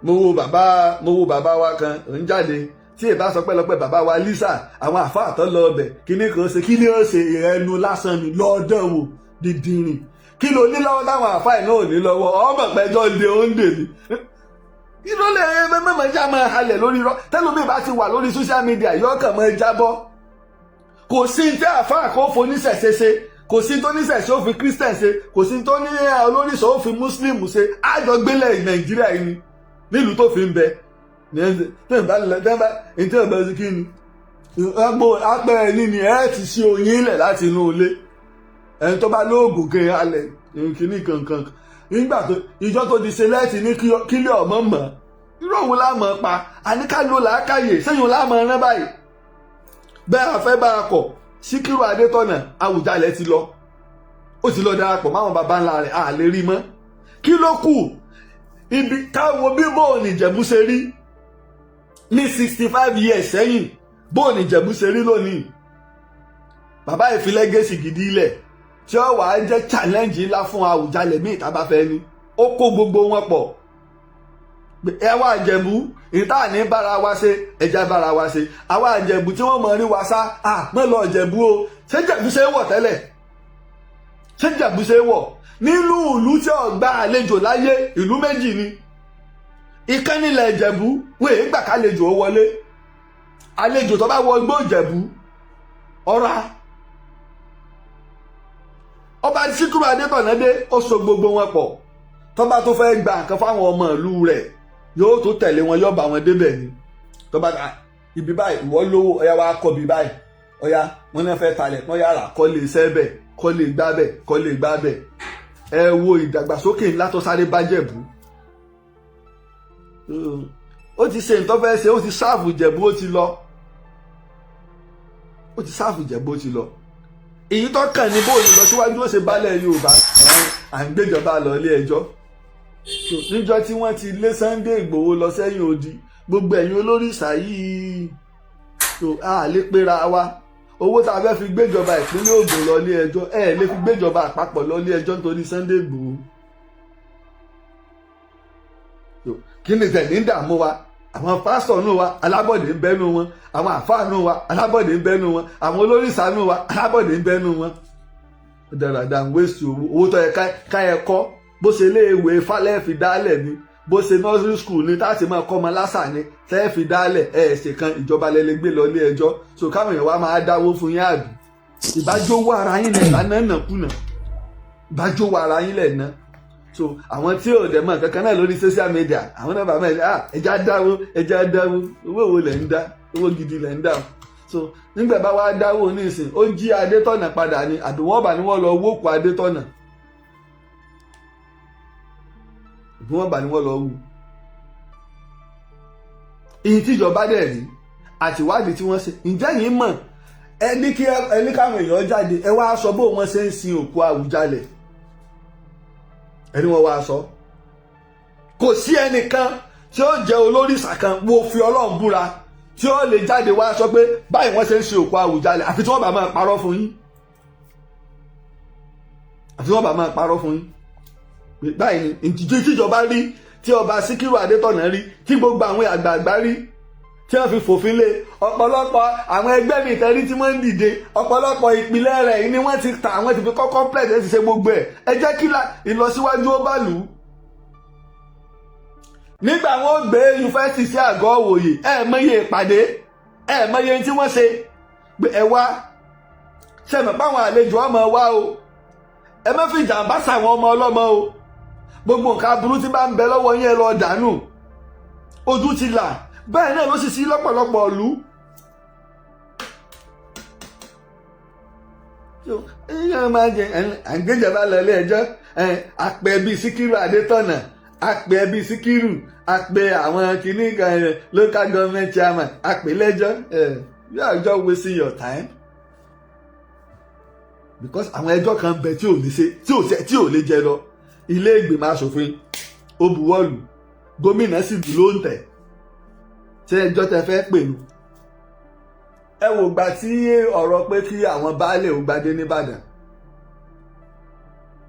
Mo wo bàbá wa kan ń jáde tí ì bá sọ pẹ́lọpẹ́ bàbá wa Lisa, àwọn àfáà tó lọ ọbẹ̀ kíní kan ṣe, kí ni ó ṣe? Ìrẹnu lásán ni lọ́ọ́dọ̀ wò dídìrín. Kí ló ní lọ́wọ́ táwọn àfáà náà ò ní lọ́wọ́? Ọmọ pẹ́jọ́ de ó ń dè ní kí ló lè mẹ́mọ́ já máa halẹ̀ lórí irọ́. Tẹ́lómi bá ti wà lórí social media, yóò kàn máa jábọ́. Kò sí ní tí àfáà kò foníṣẹ̀ṣe ṣe, kò sí tó níṣẹ̀ṣe ó fi Christian ṣe, kò sí tó ní olóríṣà ó fi Muslim ṣe. Àjọgbélẹ̀ Nàìjíríà yìí ni nílùú tó fi ń bẹ tẹ́ǹbà kí ni apẹ́ ẹni ni ẹ ti ṣe oyin lẹ̀ láti inú ilé ẹni tó bá lóògùn kí alẹ̀ kìíní kankan nígbà tó ìjọ tó ti ṣe lẹ́ẹ̀tì ní kílẹ̀ ọmọ mọ̀. Irú òun láàmọ̀ pa àníká ló làákàyè sẹ́yìn láàmọ̀ rán báyìí. Bẹ́ẹ̀ afẹ́ bá a kọ̀, Síkírù Adétọ̀nà Àwùjalẹ̀ ti lọ, ó ti lọ darapọ̀ máwọn baba ńlá rẹ̀, à lè rí mọ́. Kí ló kù? Ibi káwo bí bóun Ìjẹ̀bú ṣe rí ní 65 years sẹ́yìn, bóun Ìjẹ̀bú ṣe rí lónìí. Bàbá yìí fi legacy gidi ilẹ̀ tí ó wàá jẹ́ challenge ńlá fún Àwùjalẹ̀ míì tá a bá fẹ́ ní. Ó kó gbogbo wọn pọ̀. Ẹ wá Ìjẹ̀bú, ìta ní bára wa ṣe, ẹja bára wa ṣe. Àwa Ìjẹ̀bú tí wọ́n mọ̀ rí wa sá à mọ́ lọ Ìjẹ̀bú o. Ṣé Ìjẹ̀bú ṣe é wọ̀ tẹ́lẹ̀? Ṣé Ìjẹ̀bú ṣe é wọ̀? Nínú ìlú tí ó gba àlejò láyé, ìlú méjì ni. Ìkan nílẹ̀ Ìjẹ̀bú, wọ́n èé gbà kálejò ó wọlé. Àlejò tó bá wọ igbó Ìjẹ̀bú ọ̀ra. Ọba Síkírù Adétọ̀nà dé, ó so gbogbo wọn pọ̀. Tó bá tó fẹ́ gba nǹkan fáwọn ọmọ ìlú rẹ̀, yóò tó tẹ̀lé wọn, yóò bá wọn débẹ̀ ni. Tó bá ibi báyìí, ìwọ lówó, ọ̀yá wa kọ́ bí báyìí, ọ̀yá wọn náà fẹ́ talẹ̀, wọ́n yára kọ́ lè sẹ́ bẹ̀, kọ́ lè gbá bẹ̀, kọ́ lè gbá bẹ̀. Ẹ wo ìdàgbàsókè ńlá tó sáré bá Jẹ̀bú. Ó ti ṣe nǹkan fẹ́ ṣe, ó ti serve Ìjẹ̀bú, ó ti lọ. Ó ti serve Ìjẹ̀bú, ó ti lọ. Èyí tó kàn ní bóòlù lọ síwájú ó ṣe bálẹ̀ Yorùbá, à ń gbéjọba lọ ilé ẹjọ́. Níjọ́ tí wọ́n ti lé Sunday Ìgbòho lọ sẹ́yìn odi, gbogbo ẹ̀yin olórìṣà yìí tó a lè pera wa, owó tá a fẹ́ fi gbéjọba ìpínlẹ̀ Ògùn lọ ilé ẹjọ́, ẹ lè fi gbéjọba àpapọ̀ lọ ilé ẹjọ́ nítorí Sunday Ìgbòho. Kí ni tẹ̀lé ń dààmú wa? Àwọn pásítọ̀ nù wa, alábọ̀dé ń bẹ́nu wọn. Àwọn àfáà nù wa, alábọ̀dé ń bẹ́nu wọn. Àwọn olórìṣà nù wa, alábọ̀dé ń bẹ́nu wọn. Dáradára ń wéṣì owó, owó tó yẹ ká ẹ kọ́, bó ṣe iléèwé falẹ̀ fi dálẹ̀ ni, bó ṣe nursery school ni táàtì máa kọ́ ọmọ lásà ni tẹ́ fi dálẹ̀, ẹ̀ ṣe kan ìjọba lẹ́lẹ́ gbé lọ ilé ẹjọ́. So káwọn èèyàn wá máa dáwó fún yín, àbí ìbájówó ara yín lẹ̀ lánàá nàkúnà, ìbájówó ara yín lẹ̀ ná. So àwọn tí ò dẹ̀ mọ̀ kankan náà lórí social media, àwọn náà bá mọ̀ ẹ́, ẹja dáwó, ẹja dáwó. Owó wo lẹ̀ ń dá? Owó gidi lẹ̀ ń dá. So nígbà bá wá dáwó nísìn, ó jí Adétọ̀nà padà ni, àbí wọ́n bá ní wọ́n lọ wókù Adétọ̀nà, àbí wọ́n bá ní wọ́n lọ wú. Ìyí tíjọba dẹ̀ rí àtìwádìí tí wọ́n ṣe, ǹjẹ́ yìí mọ̀? Ẹni kí ẹni káwọn èèyàn jáde, ẹ wá sọ bó wọ́n ṣe ń sin òkú Àwùjalẹ̀, ẹni wọ́n wá sọ. Kò sí ẹnìkan tí ó jẹ́ olórìṣà kan, mo fi Ọlọ́run búra, tí ó lè jáde wá sọ pé báyìí wọ́n ṣe ń sin òkú Àwùjalẹ̀, àfi tí wọ́n bá máa parọ́ fún yín, àfi tí wọ́n bá máa parọ́ fún yín. Báyìí ni ìtìjú tíjọba rí, tí ọba Síkírù Adétọ̀nà rí, tí gbogbo àwọn àgbààgbà rí, tí wọ́n fi fòfin lé. Ọ̀pọ̀lọpọ̀ àwọn ẹgbẹ́ mi ìtẹ́rí tí wọ́n ń dìde, ọ̀pọ̀lọpọ̀ ìpìlẹ̀ rẹ̀ ni wọ́n ti ta, àwọn ti fi kọ́ complex, ẹ̀ ti ṣe gbogbo ẹ̀. Ẹ jẹ́ kí ìlọsíwájú ó bá lù ú. Nígbà wọn gbé yunifásitì sí àgọ́ òwòye, ẹ mọye ìpàdé, ẹ mọye tí wọ́n ṣe pé ẹ wá sẹ́mi páwọn àlejò ọmọ wa o, ẹ má fi jàǹbá sàwọn ọmọ ọlọ́mọ o, gbogbo nǹkan aburú tí bá ń bẹ lọ́wọ́ yín, ẹ lọ dànù. Ojú ti là, bẹ́ẹ̀ náà ló sì sí lọ́pọ̀lọpọ̀ ìlú. Ẹ̀yàn máa jẹ àgbéjọba lọ ilé ẹjọ́, àpẹ bíi Síkírù Adétọ̀nà, àpẹ bíi Síkírù, àpẹ àwọn kìíní kan, local government chairman, àpẹ lẹ́jọ́. You are just wasting your time, because àwọn ẹjọ́ kan bẹ tí ò lè ṣe, tí ò lè jẹ lọ ilé ìgbìmọ̀ asòfin, ó buwọ́lù, gómìnà sì lù ló ń tẹ̀. Ṣé ẹjọ́ tẹ fẹ́ pè nù? Ẹ wò gbà tí ọ̀rọ̀ pé kí àwọn baálé ò gbadé nìbàdàn,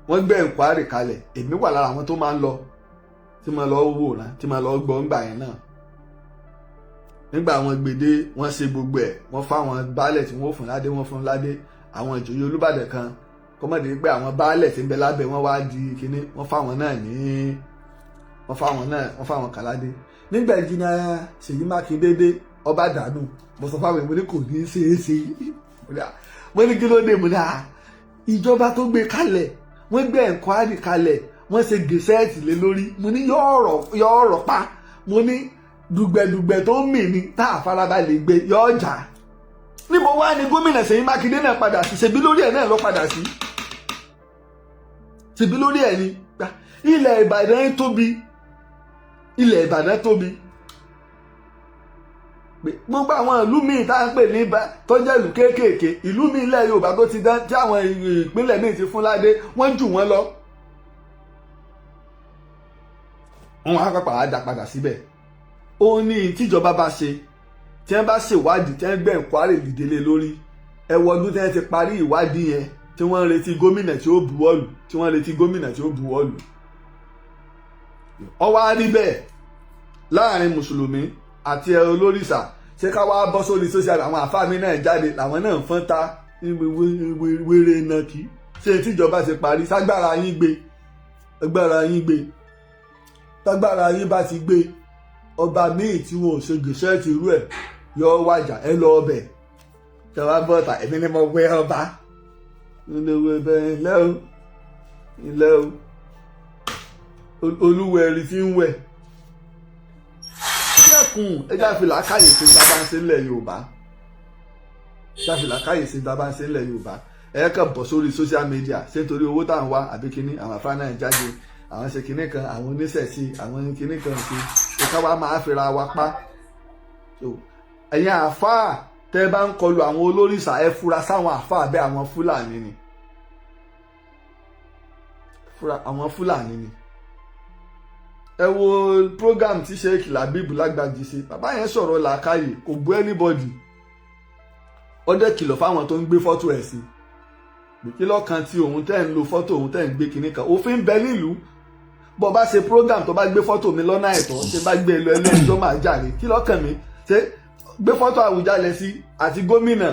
wọ́n gbé ìkwárì kalẹ̀. Èmi wà lára àwọn tó máa ń lọ, tí máa lọ wòran, tí máa lọ gbọ́ ńgbà yẹn náà. Nígbà wọn gbèdé, wọ́n ṣe gbogbo ẹ̀, wọ́n fáwọn baálẹ̀ tí wọ́n fún ládé, wọ́n fún ládé. Àwọn ìjòyè Olúbàdàn kan, kọ́mọ̀dé pé àwọn baálẹ̀ tí ń bẹ lábẹ́ wọn wá di kinní, wọ́n fáwọn náà ní, wọ́n fáwọn náà, wọ́n fáwọn kan ládé. Nígbà ìjìnà Ṣèyí Mákindé dé, ọba dànù. Mo sọ fáwọn èèyàn, ní kò ní í ṣeé ṣe. Mo ní kí ló dé? Mo ní à ìjọba tó gbé kalẹ̀, wọ́n gbé ẹ̀ńkwárì kalẹ̀, wọ́n ṣe gẹ̀ẹ́sẹ̀tì lé lórí. Mo ní yọ ọ̀rọ̀ pa. Mo ní dùgbẹ̀dùgbẹ̀ tó ń mì ní tá a farabalẹ̀ gbé yọ ọjà. Níbo wá ni gómìnà Ṣèyí Mákindé náà padà sí? Ṣebí lórí ẹ̀ náà ló padà sí, ṣebí lórí ẹ̀ ni. Ilẹ̀ Ìbàdàn tóbi, ilẹ̀ Ìbàdàn tóbi. Gbogbo àwọn ìlú míì tá à ń pè ní tó jẹ́ ìlú kéékèèké, ìlú míì ilẹ̀ Yorùbá tó ti dán, tí àwọn ìpínlẹ̀ míì ti fún ládé, wọ́n jù wọ́n lọ. Wọ́n á pàpà á dá padà síbẹ̀. Ó ní tíjọba bá ṣe, tí wọ́n bá ṣèwádìí, tí wọ́n gbẹ̀ ń dìde lé lórí. Ẹ wo ọdún tí wọ́n ti parí ìwádìí yẹn, tí wọ́n ń retí gómìnà tí ó buwọ́lù, tí wọ́n ń retí gómìnà tí ó buwọ́lù. Ó wá rí bẹ́ẹ̀ láàrin mùsùlùmí àti olórìṣà. Ṣé ká wá bọ́ sórí social? Àwọn àfáà mi náà jáde, làwọn náà ń fọ́n ta wéré náà. Kí ṣé tíjọba ṣe parí ságbára yín gbé, agbára yín gbé. Tágbára yín bá ti gbé, ọba míì tí wọn ò ṣe gbèsè ti rú ẹ̀ yọ wájà, ẹ lọ ọbẹ̀ tẹwàá bọ́ta. Èmi ni mo wé ọba nílé bẹ́ẹ̀. Ilẹ̀ o, ilẹ̀ o, olúwẹ̀rí tí ń wẹ̀ dẹ́kun. Ẹ já fi làákàyè sí tá a bá ń ṣe ńlẹ̀ Yorùbá, já fi làákàyè sí tá a bá ń ṣe ńlẹ̀ Yorùbá. Ẹ kàn bọ̀ sórí social media, ṣé nítorí owó tá à ń wá àbí kinní? Àwọn afárá náà jáde, àwọn ṣe kinní kan, àwọn oníṣẹ̀ṣe, àwọn kinní kan ṣe ìka wa máa fira wa pa. Ẹ̀yin àáfàá Tẹ́ bá ń kọlu àwọn olórìṣà, ẹ fura sáwọn àáfàá bẹ́ẹ̀. Àwọn Fúlàní ni, fura àwọn Fúlàní ni. Ẹ wo program tí Sheikh Labib Lágbàjì ṣe. Bàbá yẹn sọ̀rọ̀ làákàyè, kò bú anybody. Ó dẹ̀ kìlọ̀ fáwọn tó ń gbé fọ́tò ẹ̀ sí kí lọ́kàn tí òun tẹ́ ń lo fọ́tò òun, tẹ́ ń gbé kinní kan. Òfin bẹ nílùú. Bó bá ṣe program, tó bá gbé fọ́tò mi lọ́nà àìtọ́, ṣe bá gbé e lọ ilé ẹjọ́, máa jàre. Kí lọ́kàn mi ṣe gbé fọ́tò Àwùjalẹ̀ sí àti gómìnà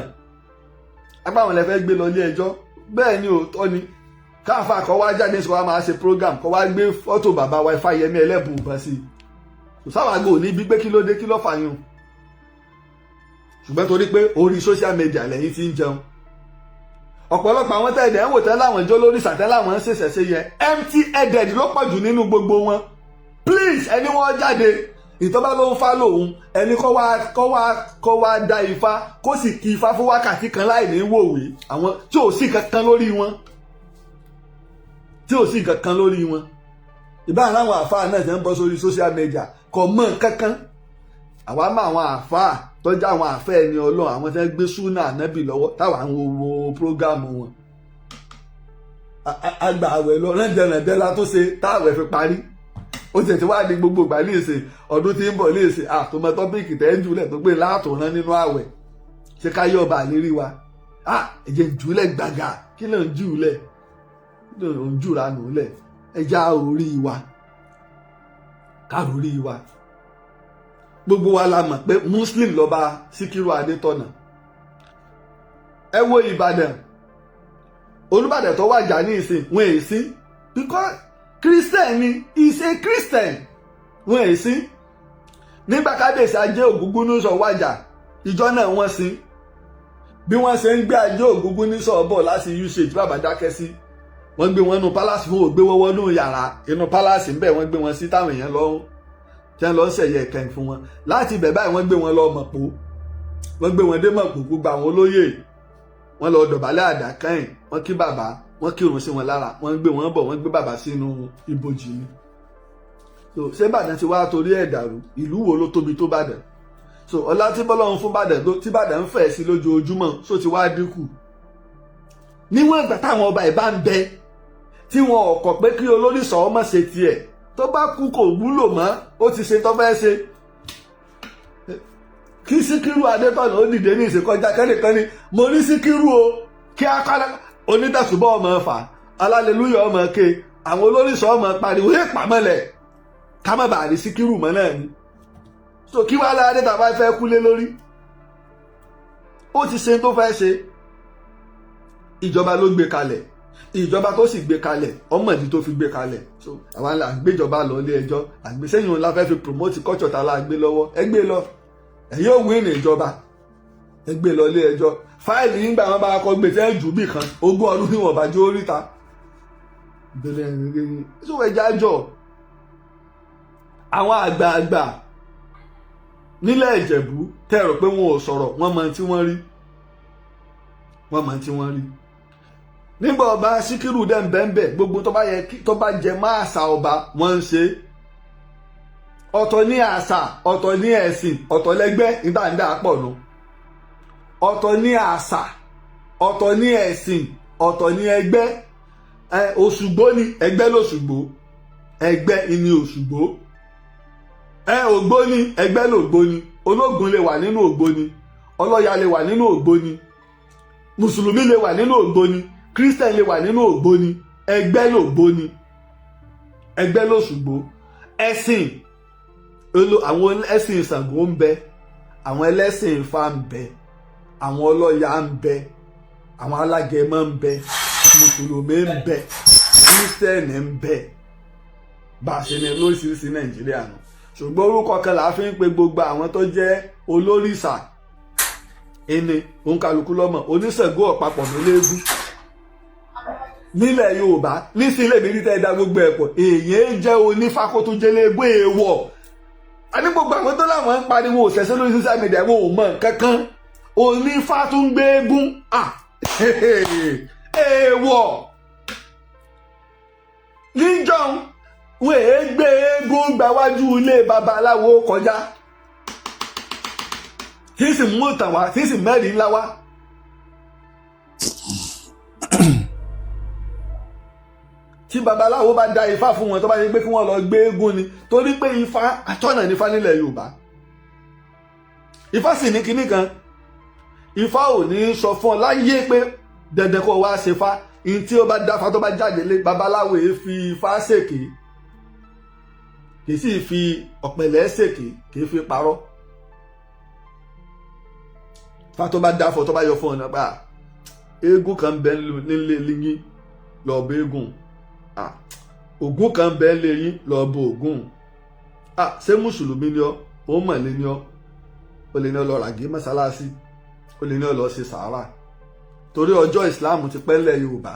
apá àwọn lè fẹ́ gbé lọ ilé ẹjọ́? Bẹ́ẹ̀ ni, òótọ́ ni. Káfà kọ́ wá jáde sọ wá máa ṣe program, kọ́ wá gbé fọ́tò bàbá wa Ifáyẹmí Ẹlẹ́bùúbọn sí i, sáwà gò ní bí pé kí ló dé, kí ló fà yún? Ṣùgbọ́n torí pé orí social media lẹ́yìn tí ń jẹun, ọ̀pọ̀lọpọ̀ àwọn tẹ̀lé ń wò tẹ́ láwọn ìjọ lórí sàtẹ́ láwọn ń ṣèṣẹ̀ ṣe yẹ, empty headed ló pọ̀ jù nínú gbogbo wọn. Please, ẹni wọ́n jáde ìtọ́ba ló ń fa lòun, ẹni kọ́ wá da ifá, kó sì kí ifá fún wákàtí kan láì ní wòwe. Àwọn tí ò sí kankan lórí wọn, tí ò sí kankan lórí wọn, ìbára láwọn àáfàá náà ti ń bọ́ sórí social media, kò mọ̀ kankan. Àwa mọ àwọn àáfàá tọ́jú, àwọn àfẹ́ ẹni Ọlọ́run, àwọn tí wọ́n gbé súnà ànábì lọ́wọ́, táwa ń wo program wọn. Àgbà àwẹ̀ lọ rẹ́ǹdẹ̀rẹ̀ǹdẹ̀ la tó ṣe táwẹ̀ fi parí. Ó ti ti wá di gbogbo ìgbà ní ìsìn ọdún tí ń bọ̀ ní ìsìn àtọmọ topic tẹ́ ń jùlẹ̀ tó gbé látòrán nínú àwẹ̀. Ṣé káyọ̀ ọba àlérí wa? Ẹ̀jẹ̀ ń jùlẹ̀ gbàgà. Kí ló ń jùlẹ̀? Kí ló ń jùra nù lẹ̀? Ẹja orí wa, káàrórí wa. Gbogbo wa la mọ̀ pé Muslim lọ́ba Síkírù Adétọ̀nà. Ẹ wo Ìbàdàn, Olúbàdàn tó wàjà ní ìsìn, wọn èyí sí because Christian ni, is a Christian. Wọn èyí sí nígbà kábíyèsí Ajé Ògúngúnnísọ̀ wàjà, ìjọ náà wọ́n sin. Bí wọ́n ṣe ń gbé Ajé Ògúngúnnísọ̀ bọ̀ láti usage, bàbá dákẹ́ sí, wọ́n gbé wọn nú palace fún ògbé wọ́wọ́ nú yàrá inú palace ńbẹ̀. Wọ́n gbé wọn sí táwọn èèyàn lọ tí wọ́n lọ ń ṣẹ̀yẹ ìkẹyìn fún wọn. Láti ibẹ̀ báyìí, wọ́n gbé wọn lọ Mọ̀pó, wọ́n gbé wọn dé Mọ̀pó. Gbogbo àwọn olóyè wọ́n lọ dọ̀bálẹ̀ àdá kẹ́yìn, wọ́n kí bàbá, wọ́n kírun sí wọn lára, wọ́n gbé wọn bọ̀, wọ́n gbé bàbá sínú ibojì ni. So ṣé Ìbàdàn ti wá torí ẹ̀ dàrú? Ìlú wo ló tóbi tó Bàdàn? So ọlá tí bọ́lọ́run fún Bàdàn, tí Bàdàn ń fẹ̀ sí lójoojúmọ́, so ti wá dínkù? Níwọ̀n ìgbà táwọn ọba ìbá ń bẹ, tí wọn ò kọ̀ pé kí olórí sọ̀ọ́ mọ̀ ṣe tiẹ̀, tó bá kú kò wúlò mọ́, ó ti ṣe tó fẹ́ ṣe. Kí Síkírù Adétọ̀nà ó dìde ní ìṣèkọjá kẹ́nìkan ni mo rí Síkírù o, kí akálá onítẹ̀sùbọ̀ ọmọ fà, alálelúyọ̀ ọmọ ké, àwọn olóríṣọ́ ọmọ pariwo ẹ̀ pàmọ́lẹ̀, ká má bàa rí Síkírù mọ́ náà ni. So kí wàá lára tá a bá fẹ́ kúlé lórí? Ó ti ṣe tó fẹ́ ṣe. Ìjọba ló gbé kalẹ̀. Ìjọba tó sì gbé kalẹ̀, ọmọdé tó fi gbé kalẹ̀. So àwa là ń gbéjọba lọ ilé ẹjọ́ àgbésẹ́yìn òun la fẹ́ fi promote culture tá a la gbé lọ́wọ́. Ẹ gbé lọ, ẹ yóò win ìjọba. Ẹ gbé lọ ilé ẹjọ́, fáìlì yín gbà, wọn bá kọ gbé tẹ́ jù bì kan, 20 ọdún níwọ̀n bá jó ríta bẹ̀rẹ̀. So ẹja jọ àwọn àgbààgbà nílẹ̀ Ìjẹ̀bú tẹ́ rò pé wọn ò sọ̀rọ̀, wọ́n mọ tí wọ́n rí, wọ́n mọ tí wọ́n rí nígbà ọba Síkírù dẹ̀ ń bẹ́ńbẹ́. Gbogbo tó bá yẹ tó bá jẹ má àṣà ọba, wọ́n ń ṣe. Ọ̀tọ̀ ní àṣà, ọ̀tọ̀ ní ẹ̀sìn, ọ̀tọ̀ lẹ́gbẹ́ nígbà ń dà pọ̀ nù. Ọ̀tọ̀ ní àṣà, ọ̀tọ̀ ní ẹ̀sìn, ọ̀tọ̀ ní ẹgbẹ́. Òṣùgbó ni ẹgbẹ́ lòṣùgbó, ẹgbẹ́ ni Òṣùgbó. Ògbóni, ẹgbẹ́ lògbóni. Ológun lè wà nínú ògbóni, ọlọ́ya lè wà nínú ògbóni, mùsùlùmí lè wà nínú ògbóni, Christian lè wà nínú ògbóni. Ẹgbẹ́ lògbóni, ẹgbẹ́ lòṣùgbó. Ẹ̀sìn, àwọn ẹlẹ́sìn Ṣàngó ń bẹ, àwọn ẹlẹ́sìn Ifá ń bẹ, àwọn ọlọ́ya ń bẹ, àwọn alágẹmọ ń bẹ, mùsùlùmí ń bẹ, Christian ń bẹ. Bá a ṣe ní lóríṣiríṣi Nàìjíríà nù. Ṣùgbọ́n orúkọ kan là á fi ń pe gbogbo àwọn tó jẹ́ olórìṣà ẹni òǹkàlùkù lọ́mọ. Oníṣègùn ọ̀pápọ̀ mẹ́lẹ́gùn nílẹ̀ Yorùbá nísìnyí lèmi rí tẹ́ ẹ dá gbogbo ẹ̀ pọ̀. Èèyàn jẹ́ onífá kó tó jẹ́lẹ́gbẹ́ èèwọ̀. A ní gbogbo àwọn tó láwọn ń pariwo òṣèṣẹ́ lórí social media, wọn ò mọ nǹkan kan. Onífá tún gbé eégún, èèwọ̀ níjọ́un. Wọn èé gbé eégún gbáwájú ilé babaláwo kọjá. Tí sì mú ìtàn wá, tí sì mẹ́rin ńlá wá. Tí babaláwo bá dá ifá fún wọn, tó bá yẹ pé kí wọ́n lọ gbé eégún ni, torí pé ifá atọ́nà nífá nílẹ̀ Yorùbá. Ifá sì ní kinní kan, ifá ò ní sọ fún ọ láyé pé dandan kó wá ṣe fá. Ní tí ó bá dáfá tó bá jáde lé babaláwo, èé fi ifá ṣèké, kì í sì fi ọ̀pẹ̀lẹ̀ ṣèké, kì í fi parọ́. Ifá tó bá dáfọ, tó bá yọ fún ọ nípa eégún kan bẹ nílé yín, lọ bẹ eégún. Ògún kan bẹ nílé yín, lọ bẹ Ògún. Ṣé mùsùlùmí ni ọ, ó mọ̀lé ni ọ, ó lè ní ọ lọ ràgé mọ́sálásí, ó lè ní ọ lọ ṣe sàárà, torí ọjọ́ ìsìláàmù ti pẹ́ lẹ̀ Yorùbá.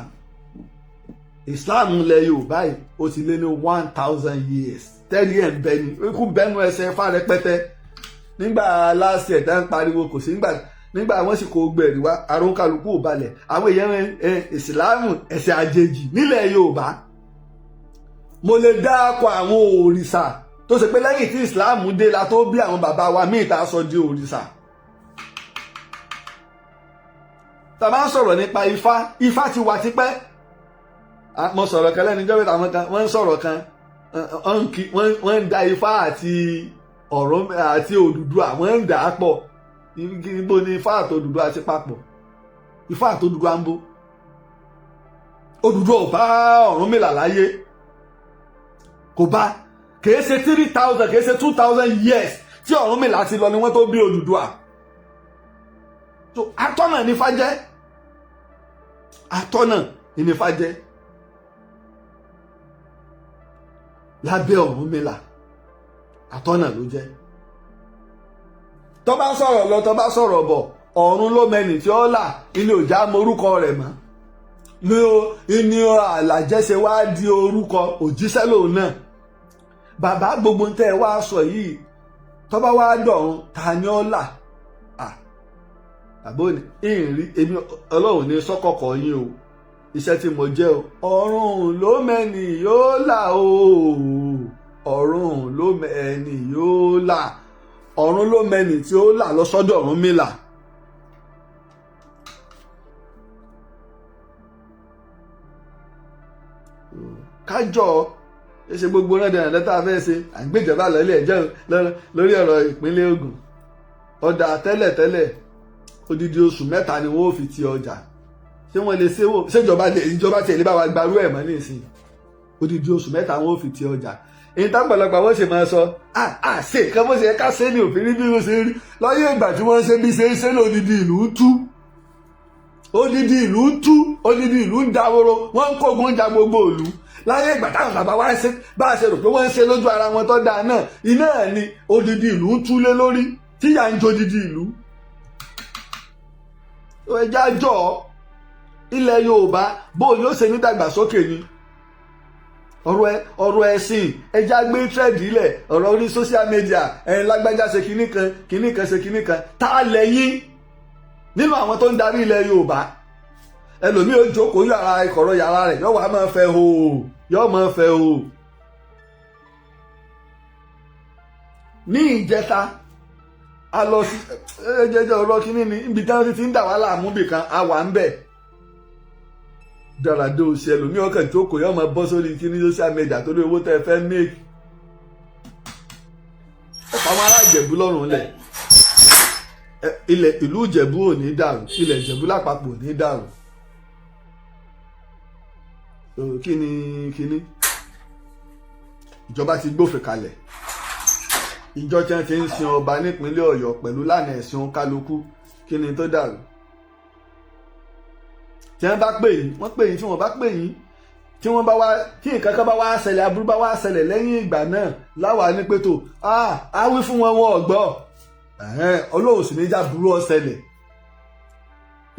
Ìsìláàmù lẹ̀ Yorùbá yìí, ó ti lé ní 1,000 years tẹ́lẹ̀. Ẹ̀ ń bẹ ni ikú bẹ́nu ẹsẹ̀ fá rẹpẹtẹ nígbà last year tá ń pariwo kò sí. Nígbà wọ́n sì kó gbẹ̀rì wá, àrùn kálukú ò balẹ̀. Àwọn èèyàn, ìsìláàmù ẹ̀sìn àjèjì nílẹ̀ Yorùbá. Mo lè dáko àwọn òrìṣà tó ṣe pé lẹ́yìn tí ìsìláàmù dé la tó bí àwọn bàbá wa míì tá a sọ di òrìṣà. Tá a bá ń sọ̀rọ̀ nípa ifá, ifá ti wà tipẹ́. Mo sọ̀rọ̀ kan lẹ́nu ìjọba, àwọn kan wọ́n ń sọ̀rọ̀ kan, wọ́n ń da ifá àti ọ̀rọ̀ àti Odùduwà, wọ́n ń dà á pọ̀. Ibo ni ifá àti Odùduwà ti papọ̀? Ifá àti Odùduwà ń bo? Odùduwà ò bá Ọ̀rúnmìlà láyé, kò bá. Kìí ṣe 3,000, kìí ṣe 2,000 years tí Ọ̀rúnmìlà ti lọ ni wọ́n tó bí Odùduwà. So atọ́nà ní Ifá jẹ́, atọ́nà ní Ifá jẹ́ lábẹ́ Ọ̀rúnmìlà, atọ́nà ló jẹ́. Tó bá sọ̀rọ̀ lọ, tó bá sọ̀rọ̀ bọ̀, ọ̀run ló mẹ́ni tí ó là. Ilé òjá morúkọ rẹ̀ mọ́ ní àlàjẹsẹ̀ wá di orúkọ òjíṣẹ́ lòun náà. Bàbá, gbogbo tẹ́ ẹ wá sọ yìí, tó bá wá dọ̀run, ta ni ó là? Bàbá òní ìrìn èmi Ọlọ́run ní sọ́kọ̀kọ̀ yín o, iṣẹ́ tí mo jẹ́ o, ọ̀run ló mẹ́ni yóò là o, ọ̀run ló mẹ́ni yóò là, ọ̀run ló mẹ́ni tí ó là lọ́sọ́dọ̀ Ọ̀rúnmìlà. Kájọ ṣe gbogbo náà dandan tá a fẹ́ ṣe, à ń gbéjọba lọ ilé ẹjọ́ lórí ọ̀rọ̀ ìpínlẹ̀ Ògùn. Ọ̀dà tẹ́lẹ̀tẹ́lẹ̀, odidi oṣù 3 ni wọ́n ó fi ti ọjà. Ṣé wọ́n lè ṣe? Ṣèjọba lè, ìjọba tiẹ̀ lè bá wa gbarú ẹ̀ mọ́ nísìnyí? Odidi oṣù 3 wọ́n ó fi ti ọjà. Èyí tápọ̀lọpọ̀ wọ́n ṣe máa sọ, à ṣe nǹkan bó ṣe ká ṣe ní òfin rí bí wọ́n ṣe rí lọ́yẹ̀. Ìgbà tí wọ́n ṣe bí ṣe ń ṣe ní odidi ìlú ń tú, odidi ìlú ń tú, odidi ìlú ń dahoro, wọ́n ń kógun ja gbogbo ìlú. Láyé ìgbà táwọn bàbá wa ń ṣe bá a ṣe rò pé wọ́n ń ṣe lójú ara wọn tó dáa náà, iná ni odidi ìlú ń túlé lórí, tíyà ń jó odidi ìlú. Ẹja jọ ilẹ̀ Yorùbá bó yóò ṣe ní dàgbàsókè ni ọ̀rọ̀ ẹ̀sìn. Ẹja gbé trend ilẹ̀ ọ̀rọ̀ orí social media ẹ̀, lágbájá ṣe kinní kan, kinní kan ṣe kinní kan. Tá a lẹ́yìn nínú àwọn tó ń darí ilẹ̀ Yorùbá? Ẹlòmíì ó jókòó yàrá ìkọ̀rọ̀ yàrá rẹ̀, yóò wá máa fẹ́ o, yóò máa fẹ́ o. Ní ìjẹta, a lọ sí ẹjẹjẹ ọ̀rọ̀ kínní ni ibi tí wọ́n ti ń dà wá láàmú bìkan, a wà ń bẹ̀ dáradó oṣù. Ẹlòmíì ọkàn jókòó, yóò máa bọ́ sórí kíní social media torí owó tẹ́ ẹ fẹ́ make. Ẹ pa àwọn ará Ìjẹ̀bú lọ́rùn lẹ̀. Ilẹ̀ ìlú Ìjẹ̀bú ò ní dàrú, ilẹ̀ Ìjẹ̀bú lápapọ̀ ò ní dàrú. Kí ni kíní? Ìjọba ti gbófin kalẹ̀. Ìjọ tí wọ́n ti ń sin ọba nípínlẹ̀ Ọ̀yọ́ pẹ̀lú lánàá ẹ̀sìn kálukú, kí ni tó dàrú? Tí wọ́n bá pè yín, wọ́n pè yín. Tí wọ́n bá pè yín, tí wọ́n bá wá, tí nǹkan kan bá wá ṣẹlẹ̀, aburú bá wá ṣẹlẹ̀ lẹ́yìn ìgbà náà, láwa ní pé tó á wí fún wọn, wọn ò gbọ́. Ọlọ́run sì ní já burú ó ṣẹlẹ̀.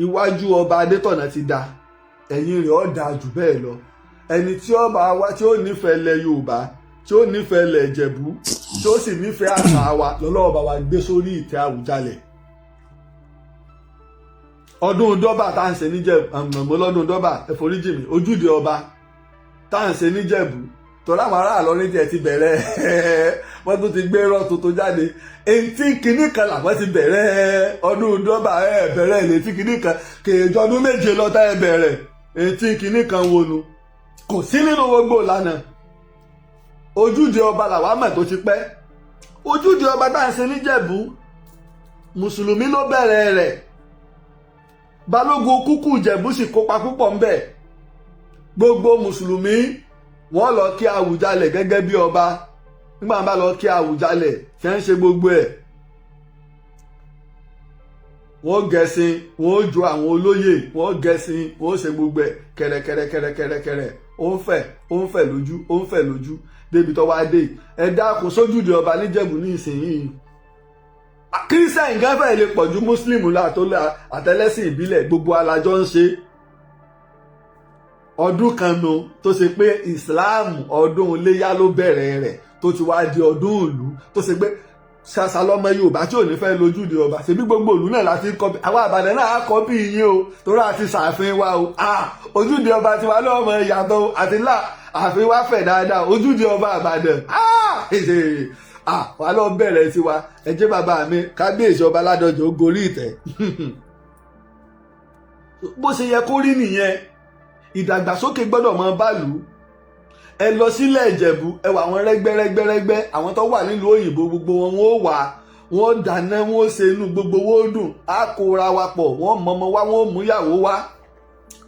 Iwájú ọba Adétọ̀nà ti da, ẹ̀yìn rẹ̀ ó dáa jù bẹ́ẹ̀ lọ. Ẹni tí ó bá wá, tí ó nífẹ̀ẹ́ ilẹ̀ Yorùbá, tí ó nífẹ̀ẹ́ ilẹ̀ Ìjẹ̀bú, tí ó sì nífẹ̀ẹ́ àṣà wa, lọ́lọ́wọ́ bá wa gbé sórí ìtẹ́ Àwùjalẹ̀. Ọdún dọ́bà tá à ń ṣe níjẹ̀bú, àmọ́ lọ́dún dọ́bà, ẹ foríjì mi, ojúde ọba tá à ń ṣe níjẹ̀bú, tọ́lá àwọn ará Ìlọrin tiẹ̀ ti bẹ̀rẹ̀. Wọ́n tún ti gbé irọ́ tuntun jáde. Etí kìíní kan làwọn ti bẹ̀rẹ̀ ọdún dọ́bà. Ẹ̀ bẹ̀rẹ̀ létí kìíní kan kèèjọ ọdún 7 lọ́tà ẹ̀ bẹ̀rẹ̀ etí kìíní kan wọnú. Kò sí nínú gbogbo ìlànà. Ojúde ọba làwa mọ̀ tó ti pẹ́. Ojúde ọba tá à ń ṣe níjẹ̀bú, mùsùlùmí ló bẹ̀rẹ̀ rẹ̀. Balógun kúkú Ìjẹ̀bú sì kópa púpọ̀ ńbẹ̀. Gbogbo mùsùlùmí wọ́n lọ kí Àwùjalẹ̀ gẹ́gẹ́ bí ọba. Nígbà wọn bá lọ kí Àwùjalẹ̀ tí wọ́n ń ṣe gbogbo ẹ̀, wọ́n gẹṣin, wọ́n jó àwọn olóyè, wọ́n gẹṣin, wọ́n ṣe gbogbo ẹ̀ kẹ̀rẹ̀kẹ̀rẹ̀kẹ̀rẹ̀kẹ̀rẹ̀. Ó ń fẹ̀, ó ń fẹ̀ lójú, ó ń fẹ̀ lójú débi tó wá dé. Ẹ dákun, sójúde ọba níjẹ̀bú ní ìsinyìí, Christian gan fẹ́ lè pọ̀ ju Muslim àtẹlẹ́sìn ìbílẹ̀. Gbogbo alájọ ń ṣe ọdún kan nu tó ṣe pé Islam, ọdún iléyá ló bẹ̀rẹ̀ rẹ̀, tó ti wá di ọdún ìlú, tó ṣe pé ṣàṣà lọmọ Yorùbá tí ò ní fẹ́ lójúde ọba. Ṣebí gbogbo ìlú náà láti kọ́ bí àwọn Àbàdàn náà á kọ́ bí yín o, torí àti ṣàfihàn wa o. Ojúde ọba tiwa náà mọ ìyàtọ̀ àti ńlá, àfin wa fẹ̀ dáadáa. Ojúde ọba Àbàdàn wà lọ bẹ̀rẹ̀ tiwa. Ẹ jẹ́ bàbá mi kábíyèsí ọba Ládọjà ó gorí ìtẹ́. Bó ṣe yẹ kó rí nìyẹn. Ìdàgbàsókè gbọ́dọ̀ mọ báàlú. Ẹ lọ sílẹ̀ Ìjẹ̀bú, ẹ wà àwọn rẹ́gbẹ́rẹ́gbẹ́rẹ́gbẹ́, àwọn tó wà nílùú òyìnbó, gbogbo wọn wọ́n ó wà, wọ́n dáná, wọ́n ṣe inú gbogbo wọn ó dùn, á kóra wa pọ̀, wọ́n mọmọ wá, wọ́n mú ìyàwó wá.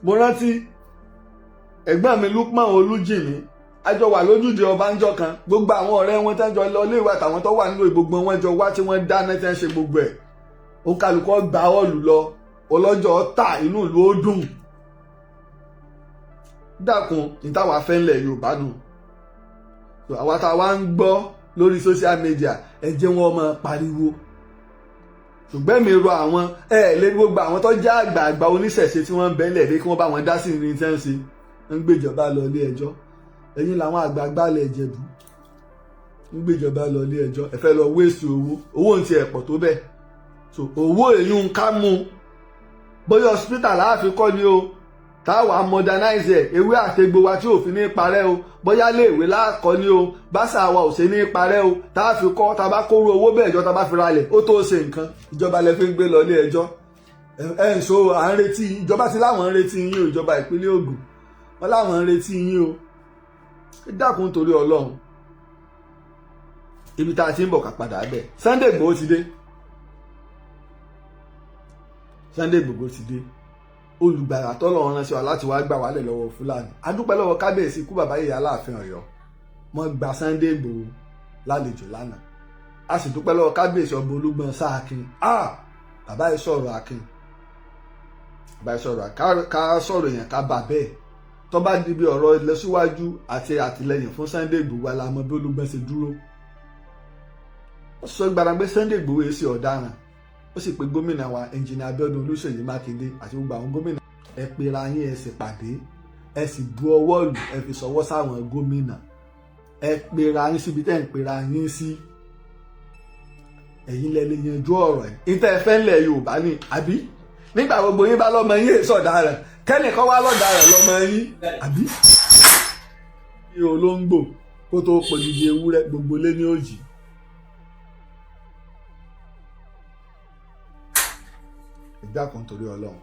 Mo rántí ẹ̀gbọ́n mi Lukman Olújìmí, a jọ wà lójúde ọba ńjọ́ kan. Gbogbo àwọn ọ̀rẹ́ wọn tẹ́ ń jọ lọ iléèwé àtàwọn tó wà nílùú, gbogbo wọn jọ wá tí wọ́n dáná, tí wọ́n ṣe gbogbo ẹ̀. Ó kálukọ́ gba ọ́ọ̀lù lọ, ọlọ́jọ́ ta inú ìlú ó dùn. Dákun, ní táwa fẹ́ ńlẹ̀ Yorùbá nù. Àwa tá a wá ń gbọ́ lórí social media, ẹ jẹ́ wọn máa pariwo, ṣùgbọ́n mi rọ àwọn ẹ lé gbogbo àwọn tó jẹ́ àgbààgbà oníṣẹ̀ṣe tí wọ́n ń bẹ́lẹ̀ lé kí wọ́n bá wọn dá sí ní tí wọ́n ń ṣe ń gbéjọba lọ ilé ẹjọ́. Ẹ̀yin làwọn àgbààgbà lẹ̀ Ìjẹ̀bú ń gbéjọba lọ ilé ẹjọ́. Ẹ fẹ́ lọ wéèsì owó. Owó ń tiẹ̀ pọ̀ tó bẹ́ẹ̀. So owó èyí ń ká mú bóyá hospital láàfin kọ́ ni o, táwa modernize ẹ̀, ewé àtegbò wa tí òfin ní parẹ́ o, bóyá léèwé láàkọ́ ni o, báṣà wa ò ṣe ní parẹ́ o, tá a fi kọ́, tá a bá kóró owó bẹ́ẹ̀ jọ, tá a bá fi ralẹ̀, ó tó ṣe nǹkan. Ìjọba lẹ fi ń gbé lọ ilé ẹjọ́. Ẹ ń so à ń retí ìjọba ti láwọn ń retí yín o. Ìjọba ìpínlẹ̀ Ògùn wọn láwọn ń retí yín o. Ẹ dákun, torí Ọlọ́run, ibi tá a ti ń bọ̀ ká padà bẹ̀. Sunday Igboho ti dé. Sunday Igboho ti dé, olùgbàlà tọ́lọ́run ránṣẹ́ wa láti wá gbà wálẹ̀ lọ́wọ́ Fúlàní. Adúpẹ́ lọ́wọ́ kábíyèsí kú bàbá yìí, Aláàfin Ọ̀yọ́. Wọ́n gba Sunday Igboho lálejò lánàá. A sì dúpẹ́ lọ́wọ́ kábíyèsí ọba Olúgbọ́n Sáàkín. Ah, bàbá yìí sọ̀rọ̀ akin, bàbá yìí sọ̀rọ̀ ká sọ̀rọ̀ yẹn ká bà bẹ́ẹ̀. Tó bá di bí ọ̀rọ̀ ìlọsíwájú àti àtìlẹyìn fún Sunday Igboho, la mọ̀ bí Olúgbọ́n ṣe dúró. Ó sọ gbàràgbé Sunday Igboho yìí sí ọ̀daràn. Ó sì pe gómìnà wa, Ẹnjìnìà Abíọ́dún Olúṣèyí Mákindé, àti gbogbo àwọn gómìnà. Ẹ pera yín, ẹ sì pàdé, ẹ sì bu ọwọ́ lù, ẹ fi sọwọ́ sáwọn gómìnà. Ẹ pera yín síbi tẹ́ ń pera yín sí. Ẹ̀yin lẹ lè yanjú ọ̀rọ̀ ẹ̀. Ìtẹ́ ẹ fẹ́ ńlẹ̀ Yorùbá ni àbí nígbà gbogbo yín bá lọ́mọ yín èso ọ̀daràn, kẹ́nìkan wá lọ́daràn lọ́mọ yín àbí. Ní olóńgbò kó tó pòdìdì ewúrẹ́, gbogbo lé ní òjì. Ìgbà kan, torí Ọlọ́run,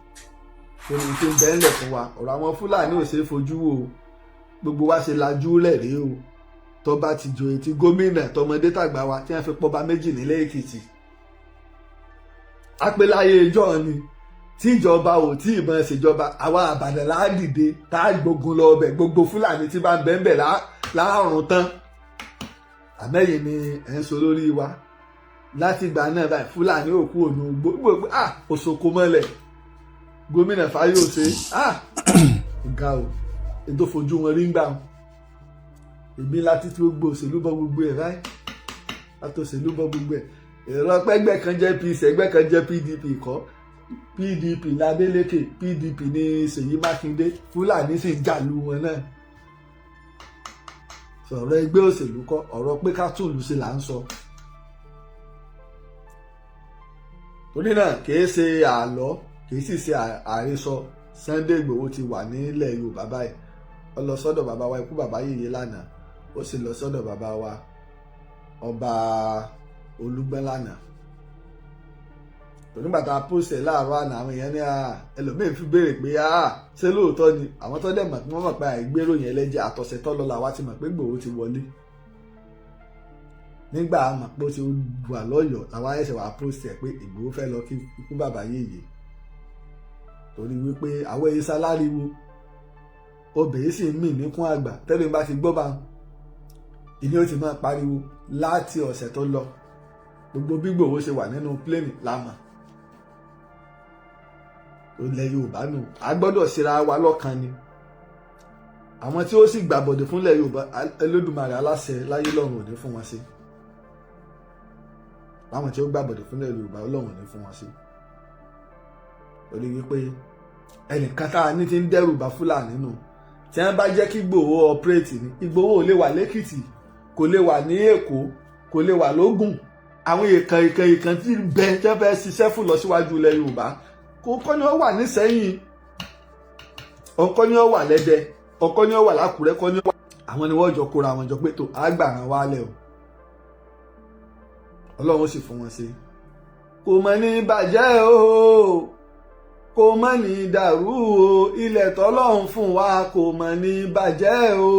torí tí ń bẹ ńlẹ̀ fún wa, ọ̀rọ̀ àwọn Fúlàní ò ṣeé fojú wò. Gbogbo wa ṣe lajú lẹ̀ rí o. Tó bá ti joyè tí gómìnà, tọmọdé tàgbà wa tí wọ́n fi pọba méjì nílé Èkìtì, apẹláyé ìjọ ni tíjọba ò tí ì mọ̀ ṣèjọba. Àwa Àbàdàn là á dìde tá a gbógun lọ ọbẹ̀. Gbogbo Fúlàní tí bá ń bẹ́ẹ̀ bẹ́ẹ̀ láàrùn tán. Àmẹ́yìn ni ẹ̀ ń sọ lórí wa láti ìgbà náà báyìí. Fúlàní òkú ònú gbogbo òṣòkò mọ́lẹ̀. Gómìnà Fáyọ̀ṣe, ọ̀gá o, ètò fojú wọn rí ń gbà wọn. Èmi láti tí gbogbo òṣèlú bọ gbogbo ẹ̀ báyìí, láti òṣèlú bọ gbogbo ẹ̀. Èrò pẹ́gbẹ́ kan jẹ́ PC, ẹgbẹ́ kan jẹ́ PDP kọ́. PDP ní Adeleke, PDP ní Ṣèyí Mákindé. Fúlàní sì ń jàlú wọn náà. Sọ̀rọ̀ ẹgbẹ́ òṣèlú kọ́, ọ̀rọ̀ pé ká tún ìlú ṣe là ń sọ. Torí náà, kìí ṣe àlọ́, kìí sì ṣe àhesọ. Sunday Igboho ti wà nílẹ̀ Yorùbá báyìí. Ó lọ sọ́dọ̀ bàbá wa ikú bàbá yèyé lánàá, ó sì lọ sọ́dọ̀ bàbá wa. Ọba Olúgbọ́n lánàá. Nígbà tá a post ẹ̀ láàárọ̀ àná, àwọn èèyàn ní ẹlòmíín fi béèrè pé, ṣé lóòótọ́ ni? Àwọn tó dẹ̀ mọ̀ pé wọ́n mọ̀ pé àìgbéròyìn ẹlẹ́jẹ̀ àtọ̀sẹ̀ tó lọ làwa ti mọ̀ pé Ìgbòho ti wọlé. Nígbà mọ̀ pé ó ti wà lọ́yọ̀ọ́ làwa ẹ̀ṣẹ̀ wà post ẹ̀ pé Ìgbòho fẹ́ lọ kí ikú bàbá yèyé, torí wípé àwọn èyí sáláriwo obìnrin sì ń mì níkún àgbà tẹ́lẹ̀ bá ti gbọ́ bá ìní ó ti máa pariwo láti ọ̀sẹ̀ tó lọ. Gbogbo bí Ìgbòho ṣe wà nínú plane lámà. Ilẹ̀ Yorùbá nù, a gbọ́dọ̀ ṣera wa lọ́kan ni. Àwọn tí ó sì gbàbọ̀dẹ̀ fúnlẹ̀ Yorùbá, Olódùmarè aláṣẹ láyé lọ́run ò ní fún wọn sí. Láwọn tí ó gbàbọ̀dẹ̀ fúnlẹ̀ Yorùbá, Ọlọ́run ò ní fún wọn sí, torí wípé ẹnìkan tá a ní ti ń dẹ́rù bá Fúlàní nù. Tí wọ́n bá jẹ́ kí Ìgbòho operate ní, Ìgbòho ò lè wà lẹ́kìtì, kò lè wà ní Èkó, kò lè wà lógùn. Àwọn èèkàn èèkàn èèkàn tí bẹ tí wọ́n fẹ́ ṣiṣẹ́ fún lọ síwájú ilẹ̀ Yorùbá, kò kọ́ ni ó wà nísẹ́yìn, ọkọ́ ni ó wà lẹ́dẹ, ọkọ́ ni ó wà lákùrẹ́, kọ́ ni ó wà. Àwọn ni wọ́n jọ kóra àwọn jọ pé tó àgbàràn wálẹ̀ o. Ọlọ́run sì fún wọn ṣe. Kò mọ̀ ní bàjẹ́ o, kò mọ̀ ní dàrú o. Ilẹ̀ tọ́lọ́run fún wa kò mọ̀ ní bàjẹ́ o.